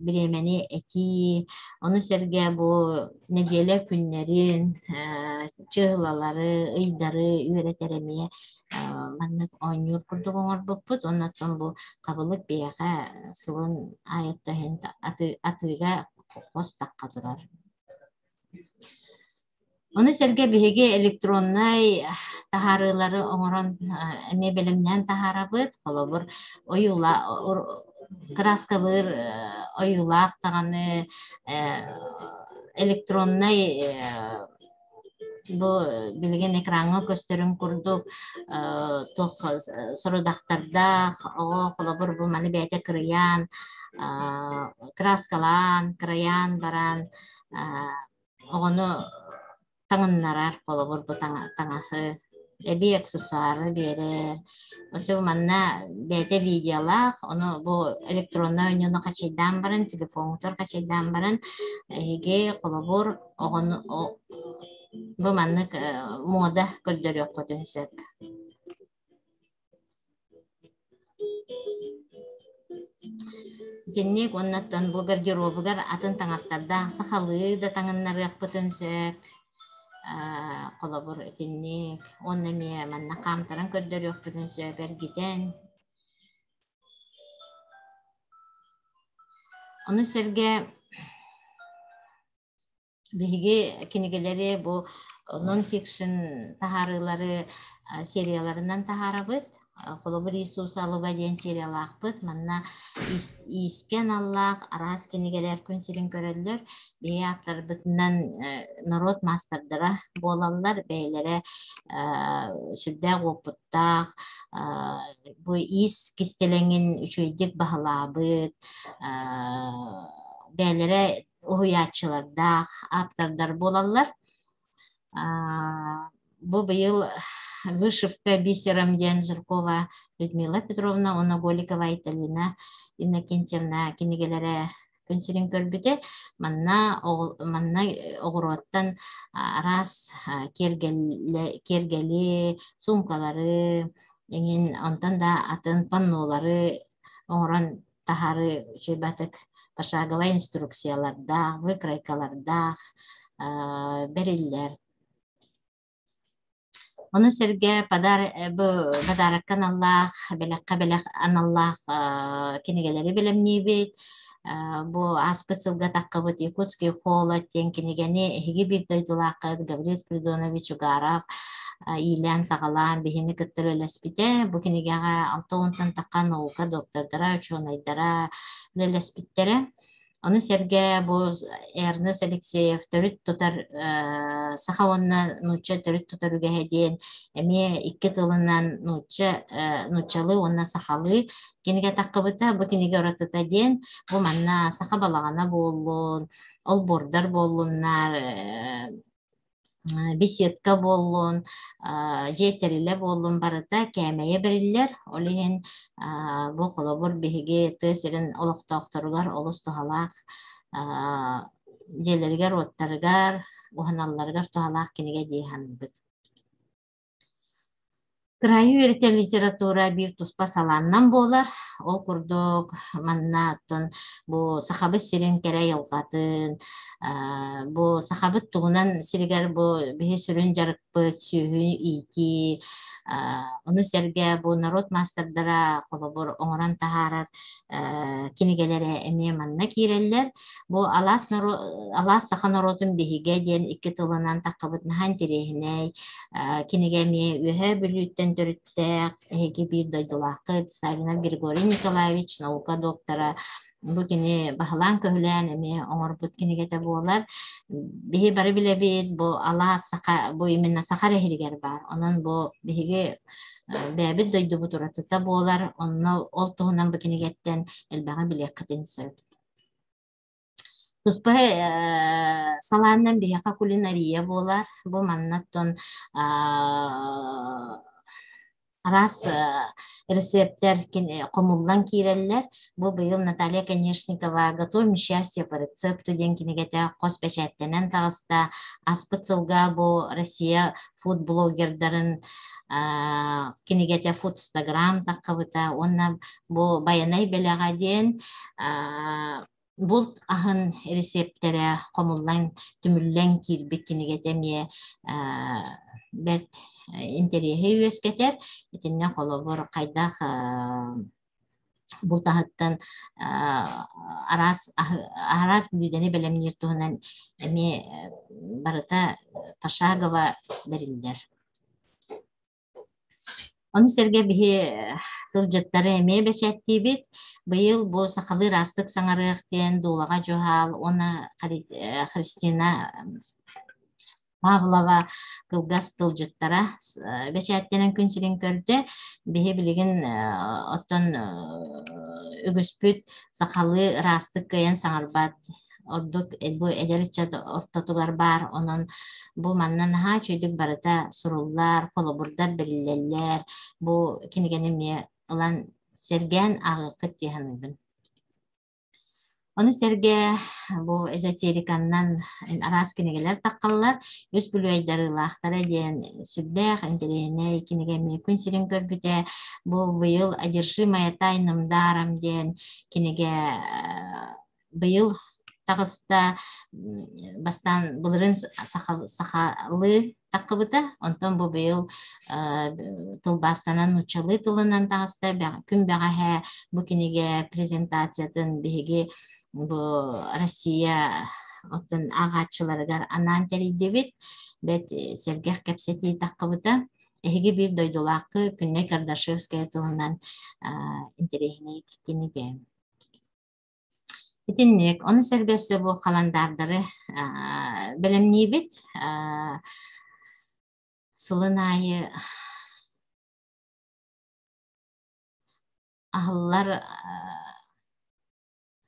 бириэмэни этии, ону сэргэ бу нэдиэлэ күннэрин, чыыһылалары, ыйдары үөрэтэр эмиэ маннык оонньуур курдук оҥорбуппут. Оннуттан бу хабылык биһиэхэ сылын аайы атыыга хос тахха турар. Ону сэргэ биһиги электроннай таһаарыылары оҥорон эмиэ бэлэмнээн таһаарабыт. Холобур, ойуула кырааскалыыр ойуулаах даҕаны электроннай бу билигин экраҥҥа көстөрүн курдук туох сорудахтардаах оҕо холобур бу маны бэйэтэ кырыйаан кырааскалаан кырайаан баран оҕону таҥыннарар, холобур, бу таҥасы эбии аксессуары биэрэр. Оччо манна бэйэтэ видеолаах, ону бу электроннай оонньууну хачайдаан баран, телефоҥҥутугар хачайдаан баран, эһиги холобур оҕону бу маннык муода көрдөрүөххүтүн сөп. Итинник уоннаттан бу гардеробугар атын таҥастардаах сахалыы да таҥыннарыахпытын сөп. Холобур, итинник уонна эмиэ манна хаамтаран көрдөрүөхпүтүн сөп эргитэн. Ону сэргэ Биһиги кинигэлэри бу нон-фикшн таһаарыылары серияларынан таһаарабыт. Холобур, Иисус алыба диэн сериялаахпыт. Манна иискэ аналлаах араас кинигэлэр күн сирин көрөллөр. Биһиги ааптарбытынан норуот маастардара буолаллар. Бэйэлэрэ сүрдээх уопуттаах, бу иис кистэлэҥин үчүгэйдик баһылаабыт, бэйэлэрэ уһуйааччылардаах ааптардар буолаллар. Бу быйыл вышивка бисером диэн Жиркова Людмила Петровна уонна Голикова Айталина Иннокентьевна кинигэлэрэ күн сирин көрбүтэ. Манна манна оҕуруоттан араас киэргэли, суумкалары, эҥин онтон да атын паннолары оҥорон таһаары үчүгэйбатык пошаговай инструкциялардаах, выкройкалардаах бэриллэр. Ону сэргэ подарокка аналлаах, бэлэххэ бэлэх аналлаах кинигэлэри бэлэмниибит. Бу ааспыт сылга таххыбыт «Якутский холод» диэн кинигэни эһиги биир дойдулааххыт Гаврил Спиридонович Угаров иилээн-саҕалаан биһини кытта үлэлэспитэ. Бу кинигэҕэ 60-тан тахха наука доктордара, учуонайдара үлэлэспиттэрэ. Ону сэргэ бу Эрнест Алексеев төрүт тутар саха уонна нуучча төрүт тутар үгэһэ диэн эмиэ икки тылынан нуучча нууччалыы уонна сахалыы кинигэ таххыбыта. Бу кинигэ уратыта диэн бу манна саха балаҕана буоллун, олбуордар буоллуннар, беседка буоллун, дьиэ тэрилэ буоллун барыта кээмэйэ бэриллэр. Ол иһин бу холобур биһиги тыа сирин олохтоохторугар олус туһалаах дьиэлэригэр-уоттарыгар, уһаналларыгар туһалаах кинигэ дии саныыбыт. Кыраайы үөрэтэр литература биир туспа салааннан буолар. Ол курдук манна оттон бу Сахабыт сирин кэрэ айылҕатын, бу сахабыт туһунан сиригэр бу биһи сүрүн дьарыкпыт сүөһү иитии, ону сэргэ бу норуот маастардара холобур оҥорон таһаарар кинигэлэрэ эмиэ манна киирэллэр. Бу алаас, алаас саха норуотун биһигэ диэн икки тылынан таххабыт наһаа интэриэһинэй кинигэ эмиэ Үөһээ Бүлүүттэн төрүттээх, эһиги биир дойдулааххыт Саввинов Григорий Николаевич, наука доктора. Бу кини баһылаан-көһүлээн эмиэ оҥорбут кинигэтэ буолар. Биһи бары билэбит, бу алаас саха, бу именно саха эрэ иһигэр баар. Онон бу биһиги бэйэбит дойдубут уратыта буолар. Онно ол туһунан бу кинигэттэн элбэҕи билиэххитин сөп. Туспа салааннан биһиэхэ кулинария буолар. Бу маннаттан араас рецептэр хомуллан киирэллэр. Бу быйыл Наталья Конешникова «Готовим счастье по рецепту» диэн кинигэтэ хос бэчээттэнэн таҕыста. Аспыт сылга бу Россия фуд-блогердарын кинигэтэ «Фудстаграм» таххыбыта уонна бу Байанай бэлэҕэ диэн булт аһын рецептэрэ хомуллан түмүллэн киирбит кинигэтэ эмиэ бэрт интэриэһи үөскэтэр. Итиннэ холобур хайдах Бултаһыттан араас араас бүлүүдэни бэлэмниир туһунан эмиэ барыта пошагово бэриллэр. Ону сэргэ биһи тылдьыттары эмиэ бэчээттиибит. Быйыл бу сахалыы ыраастык саҥарыах диэн Дуулаҕа Дьуһаал уонна Христина Павлова кылгас тылдьыттара бэчээттэнэн күн сирин көрдө. Биһи билигин оттон үгүспүт сахалыы ыраастык кыайан саҥарбат ордук бу эдэр ыччат ортотугар баар. Онон бу манна наһаа үчүгэйдик барыта суруллар, холобурдар бэриллэллэр. Бу кинигэни эмиэ ылан сэргээн ааҕыаххыт дии саныыбын. Ону сэргэ бу эзотериканнан араас кинигэлэр таххаллар. Үс бүлүөйдарыылаахтара диэн сүрдээх интэриэһинэй кинигэ эмиэ күн сирин көрбүтэ. Бу быйыл «Одержимая тайным даром» диэн кинигэ быйыл таҕыста. Бастаан былырыын сахалыы таххыбыта. Онтон бу быйыл тылбаастанан нууччалыы тылынан таҕыста. Күн бэҕэһээ бу кинигэ презентациятын биһиги бу Россия оттон ааҕааччыларыгар анаан тэрийдибит. Бэт сэргэх кэпсэтии таххыбыта. Эһиги биир дойдулааххы Күннэй Кардашевская туһунан интэриэһинэй кинигэ. Итинник, ону сэргэ өссө бу халандаардары бэлэмниибит. Сылын аайы аһыллар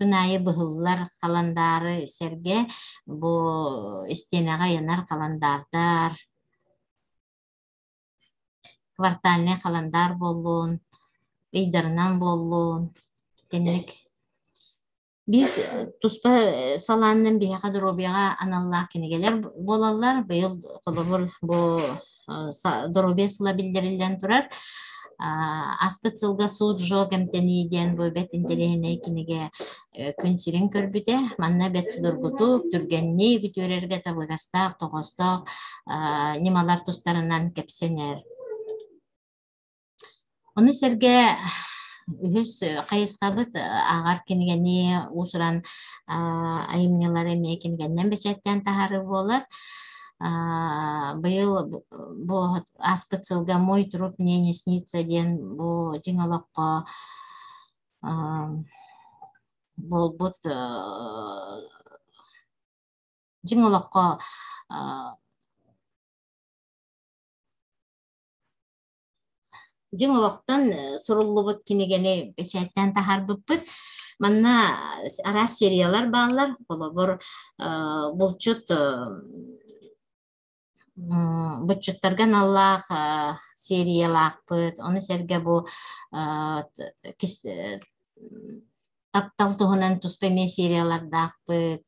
күн аайы быһыллар халандаары сэргэ бу истиэнэҕэ ыйанар халандаардар, квартальнай халандаар буоллун, ыйдарынан буоллун, итинник. Биир туспа салаанынан биһиэхэ доруобуйаҕа аналлаах кинигэлэр буолаллар. Быйыл холобур бу доруобуйа сыла биллэриллэн турар. Аспыт сылга суут жок эмтэнии диэн бу бэрт интэриэһинэй кинигэ күн сирин көрбүтэ. Манна бэрт судургутук, түргэнник үтүөрэргэ табыгастаах, тоҕоостоох ньымалар тустарынан кэпсэнэр. Ону сэргэ үһүс хайысхабыт ааҕар кинигэни уус-уран айымньылары эмиэ кинигэннэн бэчээттээн таһаарыы буолар. Быйыл бу ааспыт сылга «Мой труп мне не снится» диэн бу дьиҥ олоххо буолбут дьиҥ олоххо Дьиҥ олохтон суруллубут кинигэни бэчээттээн таһаарбыппыт. Манна араас сериялар бааллар. Холобур, булчут буччуттарга аналлаах сериялаахпыт. Ону сэргэ бу таптал туһунан туспа эмиэ сериялардаахпыт.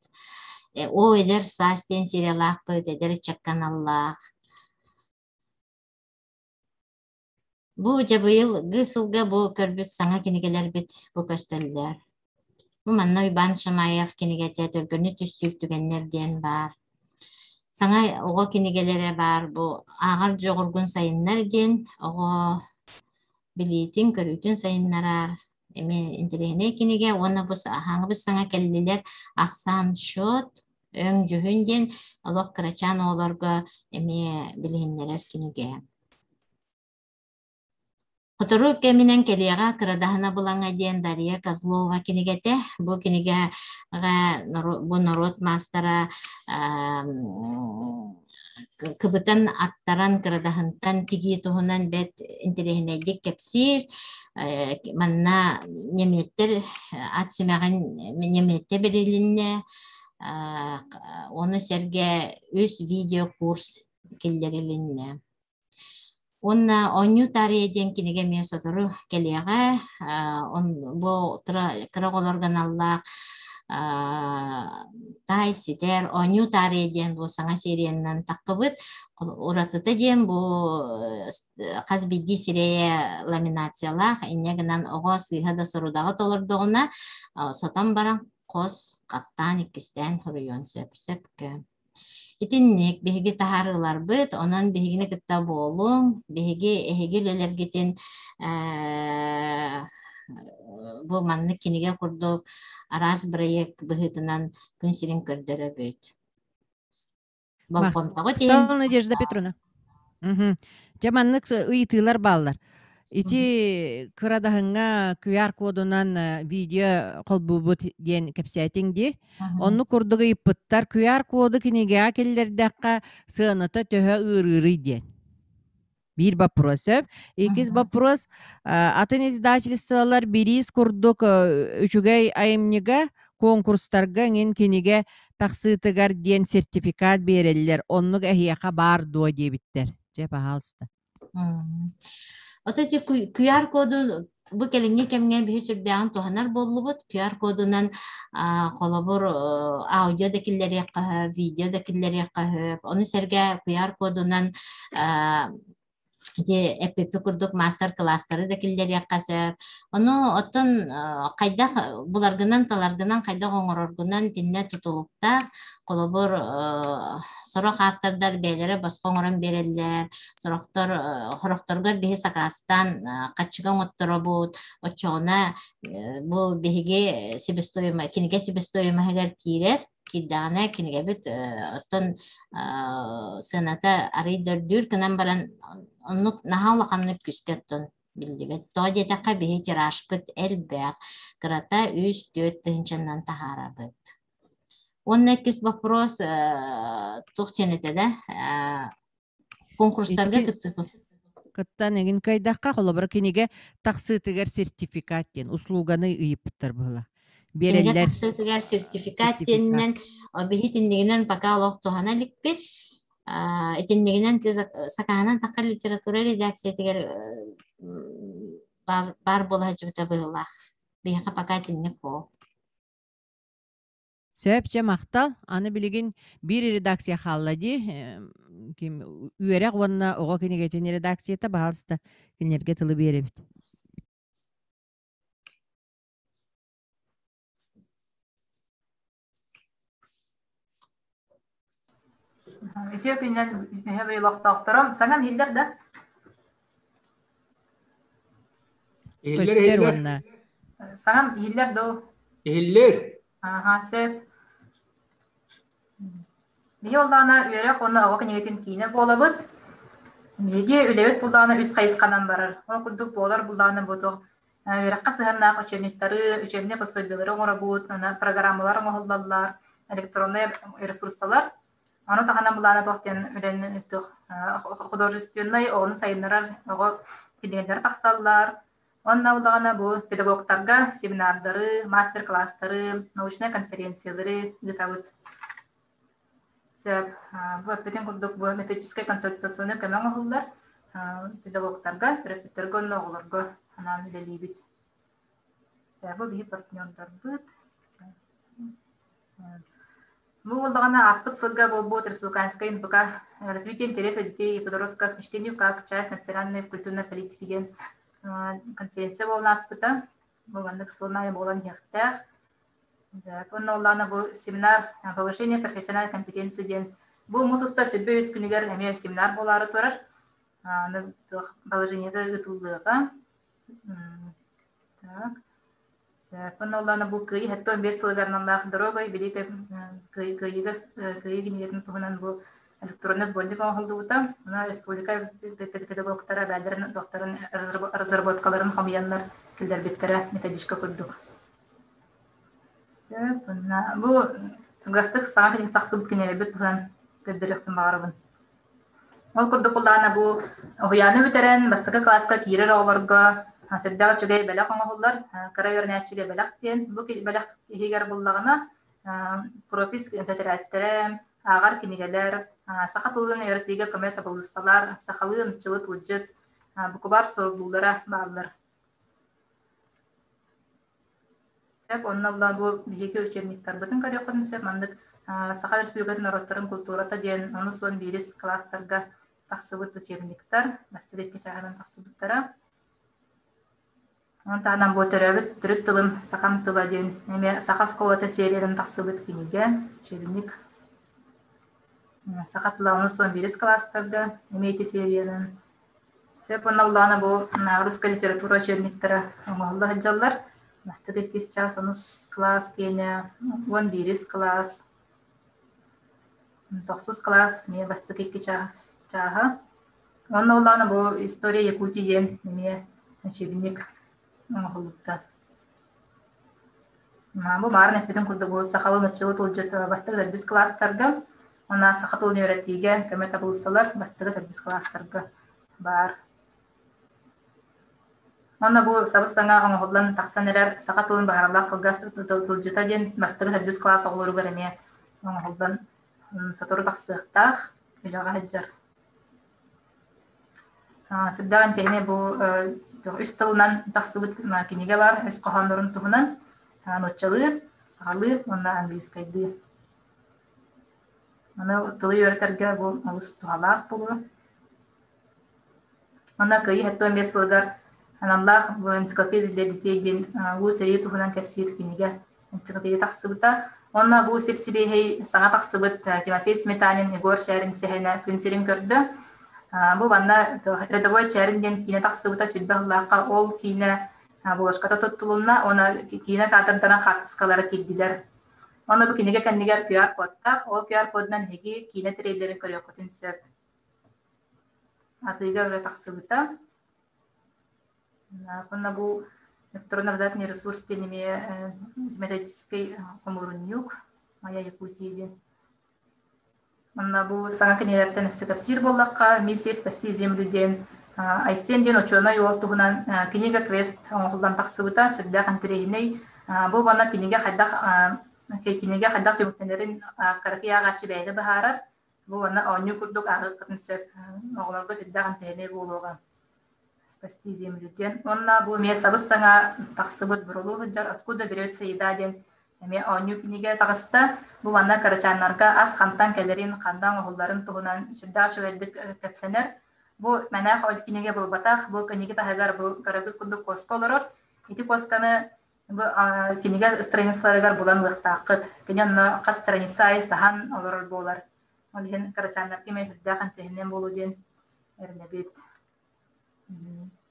Оо, эдэр саас диэн сериялаахпыт, эдэр ыччакка аналлаах. Бу дьэ быйылгы сылга бу көрбүт саҥа кинигэлэрбит бу көстөллөр. Бу манна Уйбаан Шамаев кинигэтэ Төргөнү түстүүр түгэннэр диэн баар. Саҥа оҕо кинигэлэрэ баар бу ааҕар дьоҕургун сайыннар диэн оҕо билиитин, көрүүтүн сайыннарар эмиэ интэриэһинэй кинигэ уонна бу хаҥабыс саҥа кэллилэр ахсаан счет өҥ-дьүһүн диэн олох кырачаан оҕолорго эмиэ билиһиннэрэр кинигэ. Сотору кэминэн кэлиэҕэ Кырадаһына булаҥа диэн Дария Козлова кинигэтэ. Бу кинигэҕэ бу норуот маастара кыбытан аттаран кырадаһынтан тигии туһунан бэрт интэриэһинэйдик кэпсиир. Манна ньэмиэттэр ат симэҕин ньэмиэттэ бэрилиннэ. Ону сэргэ үс видеокурс киллэрилиннэ. Уонна «Оонньуу таарыйа» диэн кинигэ эмиэ сотору кэлиэҕэ. Бу кыра оҕолорго аналлаах таай ситэр «Оонньуу таарыйа» диэн бу саҥа сериянан таххыбыт. Уратыта диэн бу хас биирдии сирэйэ ламинациялаах, инньэ гынан оҕо сыыһа да сорудаҕы толордоҕуна сотон баран хос хаттаан иккистээн суруйуон сөп. Сөпкө. Итинник биһиги таһаарыыларбыт, онон биһигини кытта буолуҥ, биһиги эһиги үлэлэргитин Бу маннык кинигэ курдук араас бырайыак быһыытынан күн сирин көрдөрөбүт. Болҕомтоҕут иһин Надежда Петровна. Дьэ маннык ыйытыылар бааллар. Ити кырадаһыҥҥа QR кодунан видео холбуубут диэн кэпсээтиҥ дии. Оннук курдук ыйыппыттар QR коду кинигэҕэ киллэрдэххэ сыаната төһө ыарыырый диэн. Биир вопрос сөп. Иккис вопрос атын издательстволар бириис курдук үчүгэй айымньыга конкурстарга эҥин кинигэ тахсыытыгар диэн сертификат биэрэллэр. Оннук эһиэхэ баар дуо диэбиттэр. Дьэ, пожалуйста. Ото ити QR коду бу кэлиҥҥи кэмҥэ биһи сүрдээҕин туһанар буоллубут. QR кодунан холобур аудио да киллэриэххэ сөп, видео да киллэриэххэ сөп. Ону сэргэ QR кодунан ити эппиппит курдук маастар-кылаастары да киллэриэххэ сөп. Ону оттон хайдах буларгынан, таларгынан, хайдах оҥороргунан итиннэ тутулуктаах. Холобур, сорох автордар бэйэлэрэ босхо оҥорон биэрэллэр, сорохтор сорохторгор биһи сакаастаан хаччыга оҥотторобут, оччоҕуна бу биһиги себестоимость кинигэ себестоимоһыгар киирэр, киирдэҕинэ кинигэбит оттон сыаната арый да үрдүүр гынан баран оннук наһаа улаханнык күүскэ оттон биллибэт. Тоҕо диэтэххэ биһи тиражпыт элбэх, кырата 3-4 тыһыынчанан таһаарабыт. Уонна иккис вопрос туох диэн этэ да конкурстарга кыттыы кыттан эҥин кыайдахха холобура кинигэ тахсыытыгар сертификат диэн услуганы ыйыппыттар быһыла биэрэллэр. Кинигэ тахсыытыгар сертификат диэнинэн биһи итиннигинэн пока олох туһана иликпит. Итиннигинэн сакааһынан таххар литература редакциятыгар баар буола сылдьыбыта быһыылаах. Биһиэхэ пока итинник буол. Сөп, чэ, махтал. Аны билигин биир редакция хаалла дии. Ким үөрэх уонна оҕо кинигэтин редакцията, баһаалыста, кинилэргэ тылы биэрэбит. Үтүө күнүнэн нэһилиэк олохтоохторо. Саҥам иһиллэр да? Иһиллэр, Көстөр иһиллэр. уонна Саҥам иһиллэр дуу? Иһиллэр. Аха, сөп. Биһи оллаана үөрэх уонна оҕо кинигэтин киинэ буолабыт. Биһиги үлэбит буллаҕына үс хайысханан барар. Ол курдук буолар буллаҕына бу туох үөрэххэ сыһыаннаах учебниктары, учебнай пособиелары оҥоробут, аны программалар оҥоһуллаллар, электроннай ресурсалар. Ону таһынан былаана туох диэн үлэни туох художественнай оҕону сайыннарар оҕо кинигэлэрэ тахсаллар. Уонна буллаҕына бу педагогтарга семинардары, мастер-класстары, научнай конференциялары ыытабыт. Сөп. Бу эппитин курдук бу методическай консультационнай көмө оҥоһуллар. Педагогтарга, төрөппүттэргэ уонна оҕолорго анаан үлэлиибит. Бу биһи партнердарбыт. Бу буоллаҕына ааспыт сылга буолбут республиканскай НПК «Развитие интереса детей и подростков мечтанию как часть национальной культурной политики» диэн конференция буолан ааспыта. Бу маннык сылын аайы буолан иһиэхтээх. Уонна улаана бу семинар «Повышение профессиональной компетенции» диэн бу муус устар сүрбэ үс күнүгэр эмиэ семинар буолаары турар. Аны туох положениета ыытыллыаҕа. Так. Уонна улаана бу Кыайыы 75 сылыгар аналлаах «Дорогой Великой Кыайыыга Кыайыы кинигэтин туһунан бу электронный сборник оҥоһуллубута. Онно республика педагогтара бэйэлэрин докторын разработкаларын хомуйаннар киллэрбиттэрэ методичка курдук. Сөп, уонна бу сылгастык саҥа кинигэ тахсыбыт кинигэлэрбит туһунан көрдөрүөхпүн баҕарабын. Ол курдук улаана бу уһуйааны бүтэрэн бастакы кылааска киирэр оҕолорго сүрдээх үчүгэй бэлэх оҥоһуллар. Кыра үөрэнээччигэ бэлэх диэн. Бу бэлэх иһигэр буллаҕына прописк тэтэрээттэрэ, ааҕар кинигэлэр, саха тылын үөрэтиигэ көмө табылыыссалар, сахалыы нуччалыы тылдьыт, букубаар суруллуулара бааллар. Сөп, онно була бу биһиги учебниктарбытын көрүөххүтүн сөп. Маннык Саха Республикатын норуоттарын култуурата диэн онус уон биирис кылаастарга тахсыбыт учебниктар бастакы икки чааһынан тахсыбыттара. Онон таһынан бу төрөөбүт төрүт тылым сахам тыла диэн эмиэ Саха оскуолата сериянан тахсыбыт кинигэ, учебник. Саха тыла онус уон биирис кылаастарга эмиэ ити сериянан. Сөп уонна улаана бу русская литература учебниктара оҥоһулла сылдьаллар. Бастакы иккис чаас онус кылаас киэнэ, 11-ис кылаас, тохсус кылаас эмиэ бастакы икки чаас чааһа. Уонна улаана бу «История Якутии» диэн эмиэ учебник оҥоһуллубута. Бу баарын эппитим курдук бу сахалыы нуччалыы тылдьыт бастакы төрдүс кылаастарга уонна саха тылын үөрэтиигэ көмө табылсалар бастакы төрдүс кылаастарга баар. Уонна бу сабыс-саҥа оҥоһуллан тахсан эрэр саха тылын баһаралаах кылгас тылдьыта диэн бастакы төрдүс кылаас оҕолоругар эмиэ оҥоһуллан сотору тахсыахтаах, үлэҕэ сылдьар. Сүрдээх интэриэһинэй бу үс тылынан тахсыбыт кинигэ баар, үс хоһооннорун туһунан нууччалыы, сахалыы уонна английскайдыы. Аны тылы үөрэтэргэ бу олус туһалаах буолуо. Онно Кыайыы 75 сылыгар аналлаах энциклопедия для детей диэн Улуу сэрии туһунан кэпсиир кинигэ энциклопедия тахсыбыта. Уонна бу сип-сибиэһэй саҥа тахсыбыт Тимофей Сметанин Егор Чээрин сэһэнэ күн сирин көрдө. Бу манна «Рядовой Чээрин» диэн киинэ тахсыбыта сүрбэ сыллаахха ол киинэ обложката туттулунна уонна киинэ кадрдарын хаартыскалара киирдилэр. Онно бу кинигэ кэннигэр QR-кодтаах, ол QR-кодунан эһиги киинэ трейлерин көрүөххүтүн сөп. Атыыга үлэ тахсыбыта. Уонна бу электронно-образовательный ресурс диэн эмиэ методическай хомуурунньук «Моя Якутия» диэн. Онно бу саҥа кинигэлэртэн өссө кэпсиир буоллахха, «Миссия спасти землю» диэн Айсен диэн учуонай уол туһунан кинигэ квест оҥоһуллан тахсыбыта сүрдээх интэриэһинэй. Бу уонна кинигэ хайдах кинигэ хайдах түмүктэнэрин кыракый ааҕааччы бэйэтэ быһаарар. Бу уонна оонньуу курдук ааҕыаххытын сөп. Оҕолорго сүрдээх интэриэһинэй буолуоҕа. Спасти землю диэн. Уонна бу эмиэ сабыс-саҥа тахсыбыт бурулуу сылдьар «Откуда берется еда» диэн эмиэ оонньуу кинигэ таҕыста. Бу манна кырачааннарга ас хантан кэлэрин, ханна оҥоһулларын туһунан сүрдээх үчүгэйдик кэпсэнэр. Бу мэнээх ол кинигэ буолбатах, бу кинигэ таһыгар бу көрөбүт курдук куоска олорор. Ити куосканы Бу кинигэ страницаларыгар булан ылыахтааххыт. Кини онно хас страница аайы саһан олорор буолар. Ол иһин кырачааннарга эмиэ сүрдээх интэриэһинэй буолуо диэн эрэнэбит.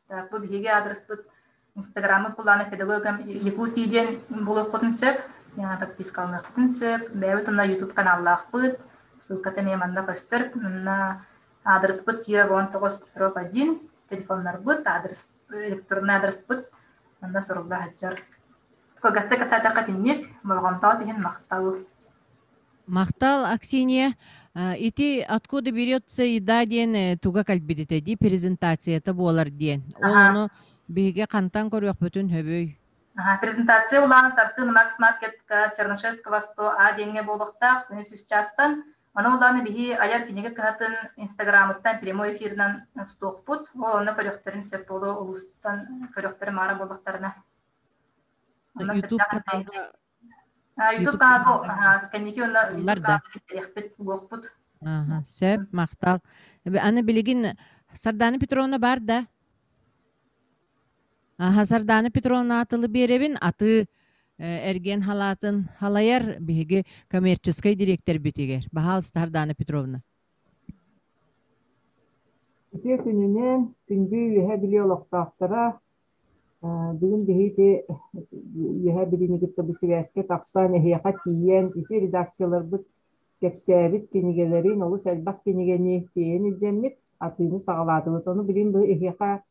Так, бу биһиги аадырыспыт Инстаграммыт булааны педагогам Якутии диэн булуоххутун сөп, подпискаланыаххытын сөп. Бэйэбит онно YouTube каналлаахпыт, ссылката эмиэ манна көстөр. Манна аадырыспыт Киров 19 1, телефоннарбыт, адрес, электронный аадырыспыт Манна сурулла сылдьар. Кылгастык кэпсээтэххэ итинник, болҕомтоҕут иһин махтал. Махтал, Аксинья. Ити «Откуда берется еда» диэн туга кэлбит этэ дии, презентацията буолар диэн. Ол ону биһиги хантан көрүөхпүтүн сөбүй? Презентация улаан сарсын Макс Маркетка Чернышевского 100 А диэҥҥэ буолуохтаах күнүс үс чаастан. Ону улааны биһи айар кинигэ кыһатын Инстаграмыттан прямой эфирынан устуохпут. Ол онно көрүөхтэрин сөп буолуо улуустан көрүөхтэрэ маара буоллахтарына. Онно YouTube каналга YouTube каналга кэнники онно YouTube каналга буолуохпут. Сөп, махтал. Аны билигин Сардана Петровна бар да? Аха, Сардана Петровна атылы биэрэбин, аты эргиэн халаатын халайар биһиги коммерческий дириэктэрбитигэр. Баһаалыста, Сардана Петровна. Үтүө күнүнэн, күндү Үөһээ Бүлүү олохтоохторо, бүгүн биһиги Үөһээ Бүлүүнү кытта бу сибээскэ тахсан, эһиэхэ тиийэн, ити редакцияларбыт кэпсээбит кинигэлэрин, олус элбэх кинигэни тиэйэн илдьэммит, атыыны саҕалаатыбыт. Ону билигин бу эһиэхэ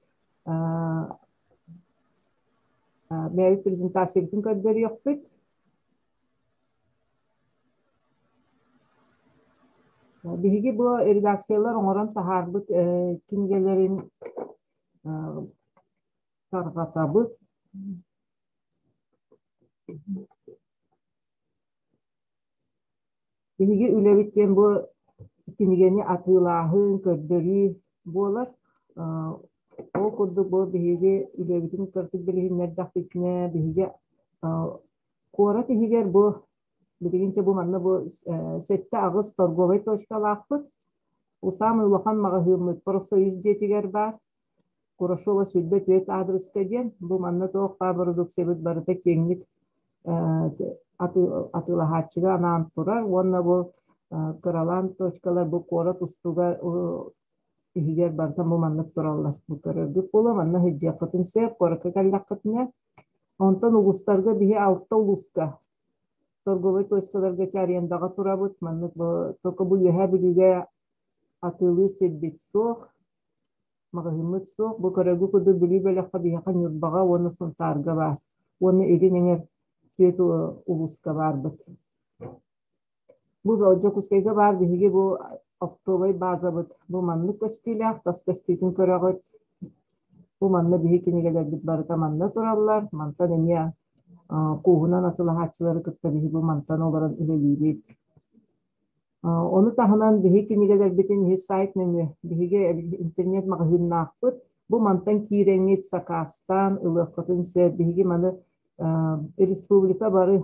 бэйэбит презентациябытын көрдөрүөхпүт. Биһиги бу редакциялар оҥорон таһаарбыт кинигэлэрин тарҕатабыт. Биһиги үлэбит диэн бу кинигэни атыылааһын, көрдөрүү буолар. Ол курдук бу биһиги үлэбитин кырдьык билиһиннэрдэхпитинэ, биһиги куорат иһигэр бу билигин бу манна бу 7-8 торговай точкалаахпыт. Бу саамай улахан маҕаһыыммыт профсоюз дьиэтигэр баар. Курашова 24 аадырыска диэн бу манна туох баар бородууксуйабыт барыта киэҥник атыылаһааччыга анаан турар уонна бу кыралаан точкалар бу куорат устугар иһигэр барыта бу маннык тураллар. Бу көрөргүт буолуо, манна сылдьыаххытын сөп, куоракка кэллэххитинэ. Онтон улуустарга биһи алта улууска торговай точкаларга арендаҕа турабыт. Маннык только бу Үөһээ Бүлүүгэ атыылыыр сирбит суох, маҕаһыыммыт суох. Бу көрөргүт курдук Бүлүү бөлөххө биһиэхэ Ньурбаҕа уонна Сунтаарга баар. Уонна Илин Эҥэр түөрт улууска баарбыт. Бу Дьокуускайга баар биһиги бу оптовай базабыт бу маннык көстүүлээх, тас көстүүтүн көрөҕүт. Бу манна биһи кинигэлэрбит барыта манна тураллар. Мантан эмиэ кууһунан атылаһааччылары кытта биһи бу мантан олорон үлэлиибит. Ону таһынан биһи кинигэлэрбитин иһи сайт нөҥүө биһиги интернет маҕаһыыннаахпыт. Бу мантан киирэҥҥит сакаастаан ылыаххытын сөп. Биһиги маны республика бары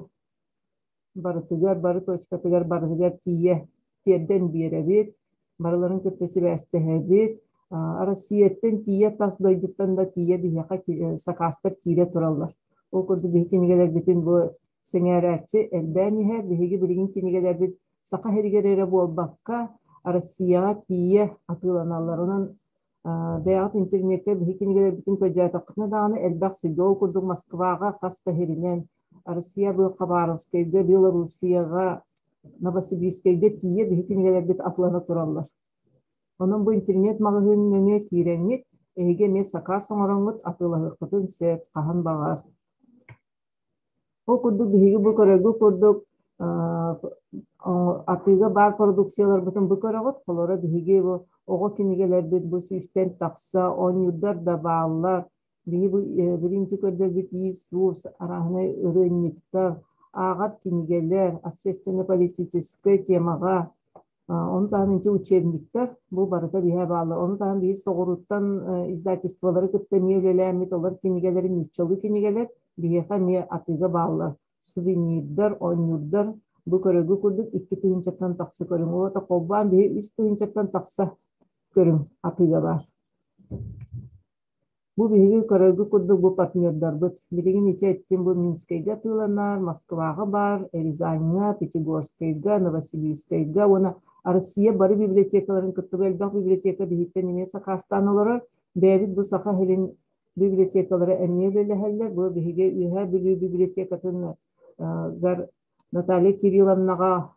барытыгар, бары точкатыгар барытыгар тиийэ тиэрдэн биэрэбит, барыларын кытта сибээстэһэбит. Россияттан тиийэ тас дойдуттан да тиийэ биһиэхэ сакаастар киирэ тураллар. Ол курдук биһиги кинигэлэрбитин бу сэҥээрээччи элбээн иһэр. Биһиги билигин кинигэлэрбит Саха сиригэр эрэ буолбакка, Россияҕа тиийэ атыыланаллар. Онон бэйэҕит интернеккэ биһи кинигэлэрбитин көрдөөтөххүтүнэ даҕаны элбэх сиргэ, ол курдук Москваҕа хас да сиринэн, Россия бу Хабаровскайга, Белоруссияҕа, Новосибирскайга тиийэ биһи кинигэлэрбит атылана тураллар. Онон бу интернет маҕаһыын нөҥүө киирэҥҥит, эһиги эмиэ сакаас оҥороҥҥут атыылаһыаххытын сөп, хаһан баҕар. Ол курдук биһиги бу көрөргүт курдук атыыга баар продукцияларбытын бу көрөҕүт. Холобура биһиги бу оҕо кинигэлэрбит бу сүүстэн тахса оонньуурдар да бааллар. Биһи бу биринчи көрдөрбүт иис-уус, арааһынай ырыанньыктар, ааҕар кинигэлэр, общественно-политическай темаҕа Ону таһынан ити учебниктар бу барыта биһэ бааллар. Ону таһынан биһи соҕурууттан издательстволары кытта эмиэ үлэлээммит, олор кинигэлэри нууччалыы кинигэлэр биһиэхэ эмиэ атыыга бааллар. Сувенирдар, оонньуурдар бу көрөргө курдук 2 тыһыынчаттан тахса көрүҥ. Ол холбоон биһи 3 тыһыынчаттан тахса көрүҥ атыыга баар. Бу биһиги көрөргүт курдук бу партнердарбыт. Билигин ити эттим бу Минскэйгэ атыыланар, Москваҕа баар, Рязаньҥа, Пятигорскайга, Новосибирскайга уонна Россия бары библиотекаларын кытта бу элбэх библиотека биһиттэн эмиэ сакаастаан олорор. Бэйэбит бу Саха сирин библиотекалара эмиэ үлэлэһэллэр. Бу биһиги Үөһээ Бүлүү библиотекатын гар Наталья Кирилловнаҕа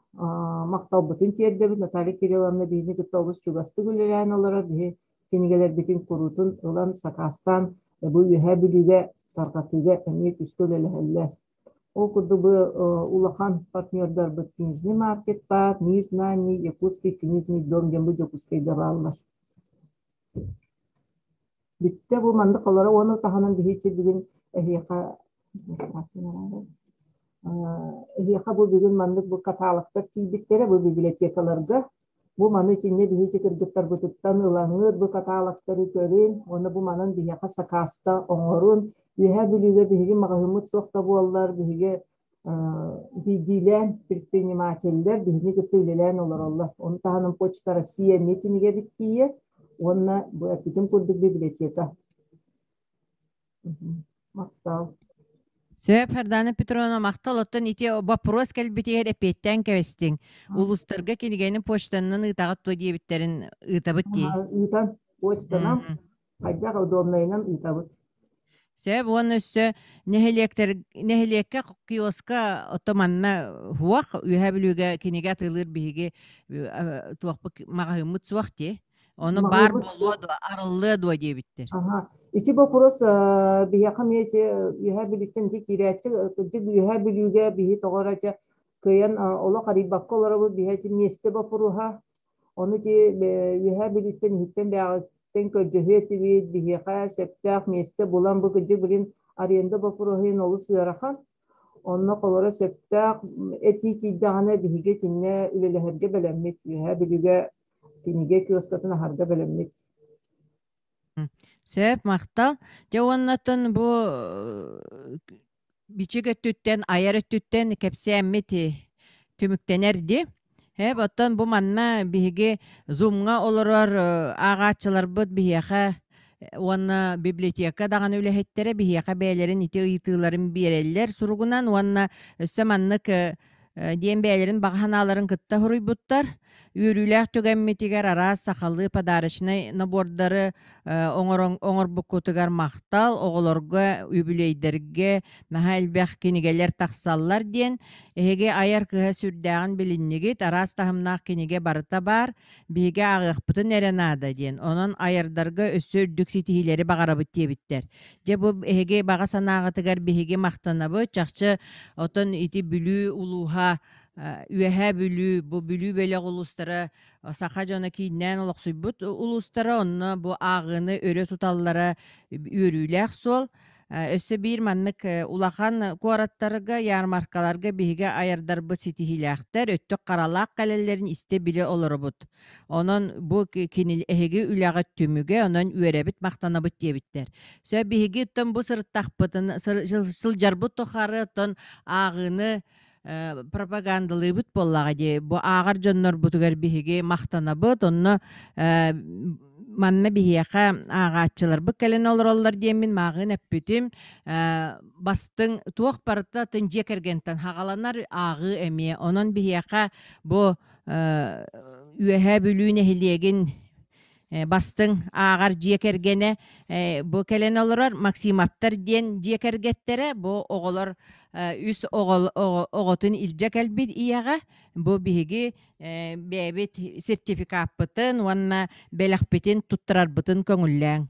махталбытын тиэрдэбит. Наталья Кирилловна биһини кытта олус чугастык үлэлээн олорор. Биһи кинигэлэрбитин куруутун ылан сакаастаан бу Үөһээ Бүлүүгэ тарҕатыыга эмиэ күүскэ үлэлэһэллэр. Ол курдук бу улахан партнердарбыт Книжный маркет баар, Мир знаний, Якутский книжный дом диэн бу Дьокуускайга бааллар. Бүттэ бу маннык олоро уонна таһынан биһиги бүгүн эһиэхэ эһиэхэ бу бүгүн маннык бу каталогтар тиийбиттэрэ бу библиотекаларга. Бу маны итиннэ биһиги кыргыттарбытыттан ылаҥҥыт бу каталогтары көрүн уонна бу манан биһиэхэ сакааста оҥорун. Үөһээ Бүлүүгэ биһиги маҕаһыыммыт суох да буоллар биһиги биирдиилээн предпринимателлэр биһини кытта үлэлээн олороллор. Ону таһынан Почта Россия эмиэ кинигэбит тиийэр уонна бу эппитим курдук библиотека. Махтал. Сөп, Сардана Петровна, махтал. Оттон ити вопрос кэлбитигэр эппиэттээн кэбистиҥ. Улуустарга кинигэни почтанан ыытаҕыт дуо диэбиттэрин ыытабыт дии. Ыытан, почтанан, хайдах удобнайынан ыытабыт. Сөп уонна өссө нэһилиэктэр нэһилиэккэ киоска ото манна хуох Үөһээ Бүлүүгэ кинигэ атыылыыр биһиги туохпут маҕаһыыммыт суох дии. Ону баар буолуо дуо, арыллыа дуо диэбиттэр. Аха. Ити вопрос биһиэхэ эмиэ ити Үөһээ Бүлүүттэн ити киирээччи кырдьык Үөһээ Бүлүүгэ биһи тоҕо эрэ ити кыайан олох арыйбакка олоробут биһи ити миэстэ боппуруоһа. Ону ити Үөһээ Бүлүүттэн иһиттэн бэйэҕиттэн көрдөһүө этибит, биһиэхэ сөптөөх миэстэ булан бу кырдьык билин аренда боппуруоһун олус ыарахан. Онно холоро сөптөөх этии киирдэҕинэ биһиги итиннэ үлэлэһэргэ бэлэммит. Үөһээ Бүлүүгэ кинигэ киоскатын аһарга бэлэммит. Сөп, махтал. Дьэ уоннаттан бу бичик өттүттэн, айар өттүттэн кэпсээммит түмүктэнэр дии. Эп, оттон бу манна биһиги Zoom-ҥа олорор ааҕааччыларбыт биһиэхэ уонна библиотека даҕаны үлэһиттэрэ биһиэхэ бэйэлэрин ити ыйытыыларын биэрэллэр суругунан уонна өссө маннык диэн бэйэлэрин баҕа санааларын кытта суруйбуттар. Үөрүүлээх түгэммитигэр араас сахалыы подарочнай набордары оҥорбуккутугар махтал, оҕолорго, үбүлүөйдэргэ наһаа элбэх кинигэлэр тахсаллар диэн эһиги айар кыһа сүрдээҕин билиннигит, араас таһымнаах кинигэ барыта баар, биһиги ааҕыахпытын эрэ наада диэн, онон айардарга өссө үрдүк ситиһиилэри баҕарабыт диэбиттэр. Дьэ бу эһиги баҕа санааҕытыгар биһиги махтанабыт, чахчы отон ити Бүлүү улууһа Үөһээ Бүлүү, бу Бүлүү бөлөх улуустара саха дьоно кииннээн олохсуйбут улуустара, онно бу ааҕыыны өрө туталлара үөрүүлээх суол. Өссө биир маннык улахан куораттарга, ярмаркаларга биһиги айардарбыт ситиһиилээхтэр, өттүк харалаах кэлэллэрин истэ-билэ олоробут. Онон бу кини эһиги үлэҕит түмүгэ, онон үөрэбит, махтанабыт диэбиттэр. Сөп биһиги оттон бу сырыттахпытын сылдьарбыт тухары оттон ааҕыыны пропагандалыыбыт буоллаҕа дии. Бу ааҕар дьоннорбутугар биһиги махтанабыт. Онно манна биһиэхэ ааҕааччыларбыт кэлэн олороллор диэммин мааҕын эппитим. Бастыҥ туох барыта атын дьиэ кэргэнтэн хаҕаланар ааҕыы эмиэ. Онон биһиэхэ бу Үөһээ Бүлүү нэһилиэгин бастыҥ ааҕар дьиэ кэргэнэ бу кэлэн олорор Максимовтар диэн дьиэ кэргэттэрэ бу оҕолор үс оҕотун илдьэ кэлбит ийэҕэ бу биһиги бэйэбит сертификаппытын уонна бэлэхпитин туттарарбытын көҥүллээҥ.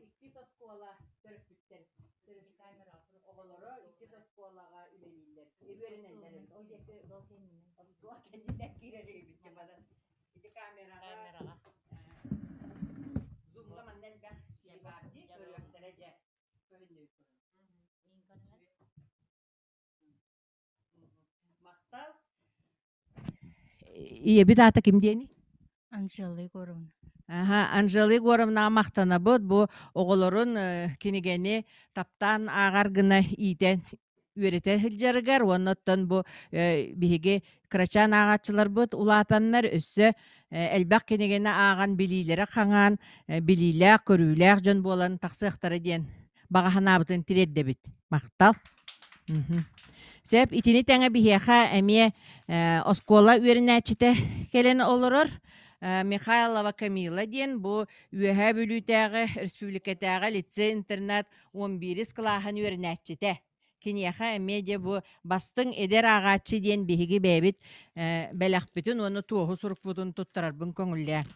Иккис оскуола төрөппүттэр оҕолоро иккис оскуолаҕа үлэлииллэр, үөрэнэллэр эбит. Ол диэки оскуола кэннинэн киирэр эбит манан. Ити камераҕа зумҥа манна элбэх киһи баар дии, көрүөхтэрэ дьэ көһүннүбүт. Махтал. Ийэбит аата ким диэний? Анжела Егоровна. Аха, Анжела Егоровнаҕа махтанабыт. Бу оҕолорун кинигэни таптаан ааҕар гына иитэн үөрэтэ сылдьарыгар уонна оттон бу биһиги кырачаан ааҕааччыларбыт улаатаннар өссө элбэх кинигэни ааҕан билиилэрэ хаҥаан билиилээх, көрүүлээх дьон буолан тахсыахтара диэн баҕа санаабытын тириэрдэбит. Махтал. Сөп, итини тэҥэ биһиэхэ эмиэ оскуола үөрэнээччитэ кэлэн олорор. Михайлова Камила диэн бу Үөһээ Бүлүүтээҕи республикатааҕы лицей-интернат 11 кылааһын үөрэнээччитэ. Киниэхэ эмиэ дьэ бу бастыҥ эдэр ааҕааччы диэн биһиги бэйэбит бэлэхпитин уонна туоһу сурукпутун туттарарбын көҥүллээ.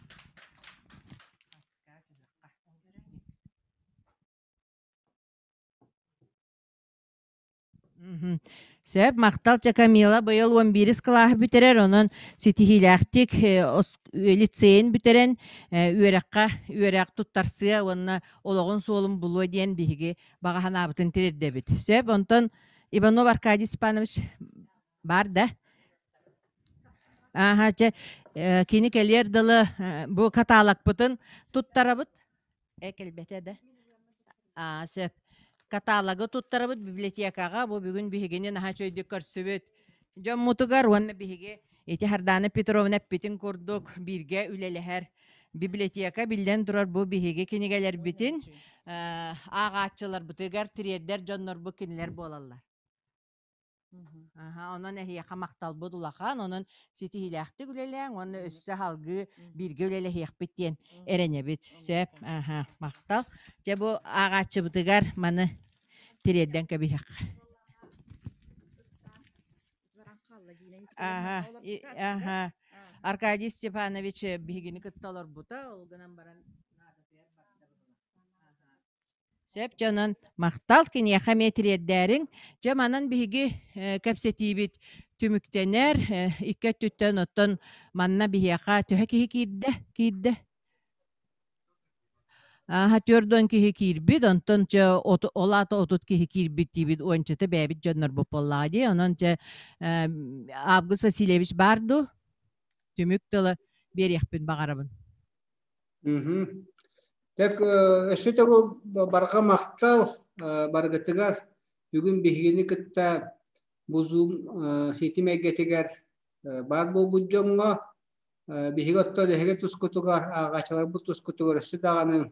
Сөп, махтал чэ Камила быйыл 11 кылааһы бүтэрэр, онон ситиһиилээхтик лицейин бүтэрэн үөрэххэ үөрэх туттарсыа уонна олоҕун суолун булуо диэн биһиги баҕа санаабытын тириэрдэбит. Сөп, онтон Иванов Аркадий Степанович баар да? Ааха, чэ, кини кэлиэр дылы бу каталогпытын туттарабыт. Э, кэлбэтэ да? Аа, сөп. Каталогы туттарабыт библиотекаҕа. Бу бүгүн биһигини наһаа үчүгэйдик көрсүбүт дьоммутугар уонна биһиги ити Хардана Петровна эппитин курдук бииргэ үлэлэһэр библиотека биллэн турар бу биһиги кинигэлэрбитин ааҕааччыларбытыгар тириэрдэр дьоннорбут кинилэр буолаллар. Аха, онон эһиэхэ махталбыт улахан, онон ситиһиилээхтик үлэлээҥ уонна өссө салгыы бииргэ үлэлэһиэхпит диэн эрэнэбит. Сөп, аха, махтал. Дьэ бу ааҕааччыбытыгар маны тириэрдэн кэбиһиэххэ. Аха, аха. Аркадий Степанович биһигини кытта олорбута, ол гынан баран наадатыгар барда быһыылаах. Сөп дьонон махтал киниэхэ эмиэ тириэрдээриҥ. Дьэ манан биһиги кэпсэтиибит түмүктэнэр. Икки өттүттэн оттон манна биһиэхэ төһө киһи киирдэ? Киирдэ? Аха 40 киһи киирбит, онтон чэ ол аата 30 киһи киирбит диибит, уончата бэйэбит дьоннорбут буоллаҕа дии. Онон чэ Август Васильевич баар дуу? Түмүк тылы биэриэхпин баҕарабын. Так өссө төгүл барҕа махтал барыгытыгар бүгүн биһигини кытта бу Zoom ситим эйгэтигэр баар буолбут дьоҥҥо биһиги оттон эһиги тускутугар ааҕааччыларбыт тускутугар өссө даҕаны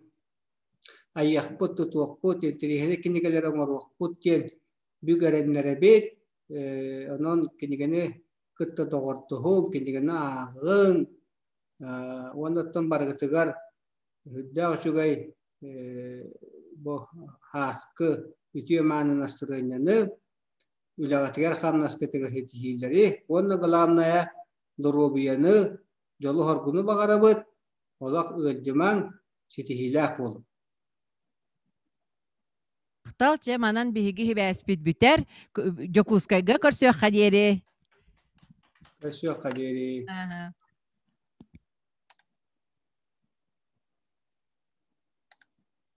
айыахпыт, тутуохпут, интэриэһинэй кинигэлэри оҥоруохпут диэн бүк эрэннэрэбит. Онон кинигэни кытта доҕордоһуҥ, кинигэни ааҕыҥ уонна оттон барыгытыгар үрдээх үчүгэй бу һааскы үтүө мааны настырыанньаны үлэҕитигэр-хамнаскытыгар ситиһиилэри уонна главное доруобуйаны, дьолу-соргуну баҕарабыт, олох ыалдьымаҥ, ситиһиилээх буолуҥ. Махтал, чэ, манан биһиги сибээспит бүтэр. Дьокуускайга көрсүөххэ диэри. Көрсүөххэ диэри.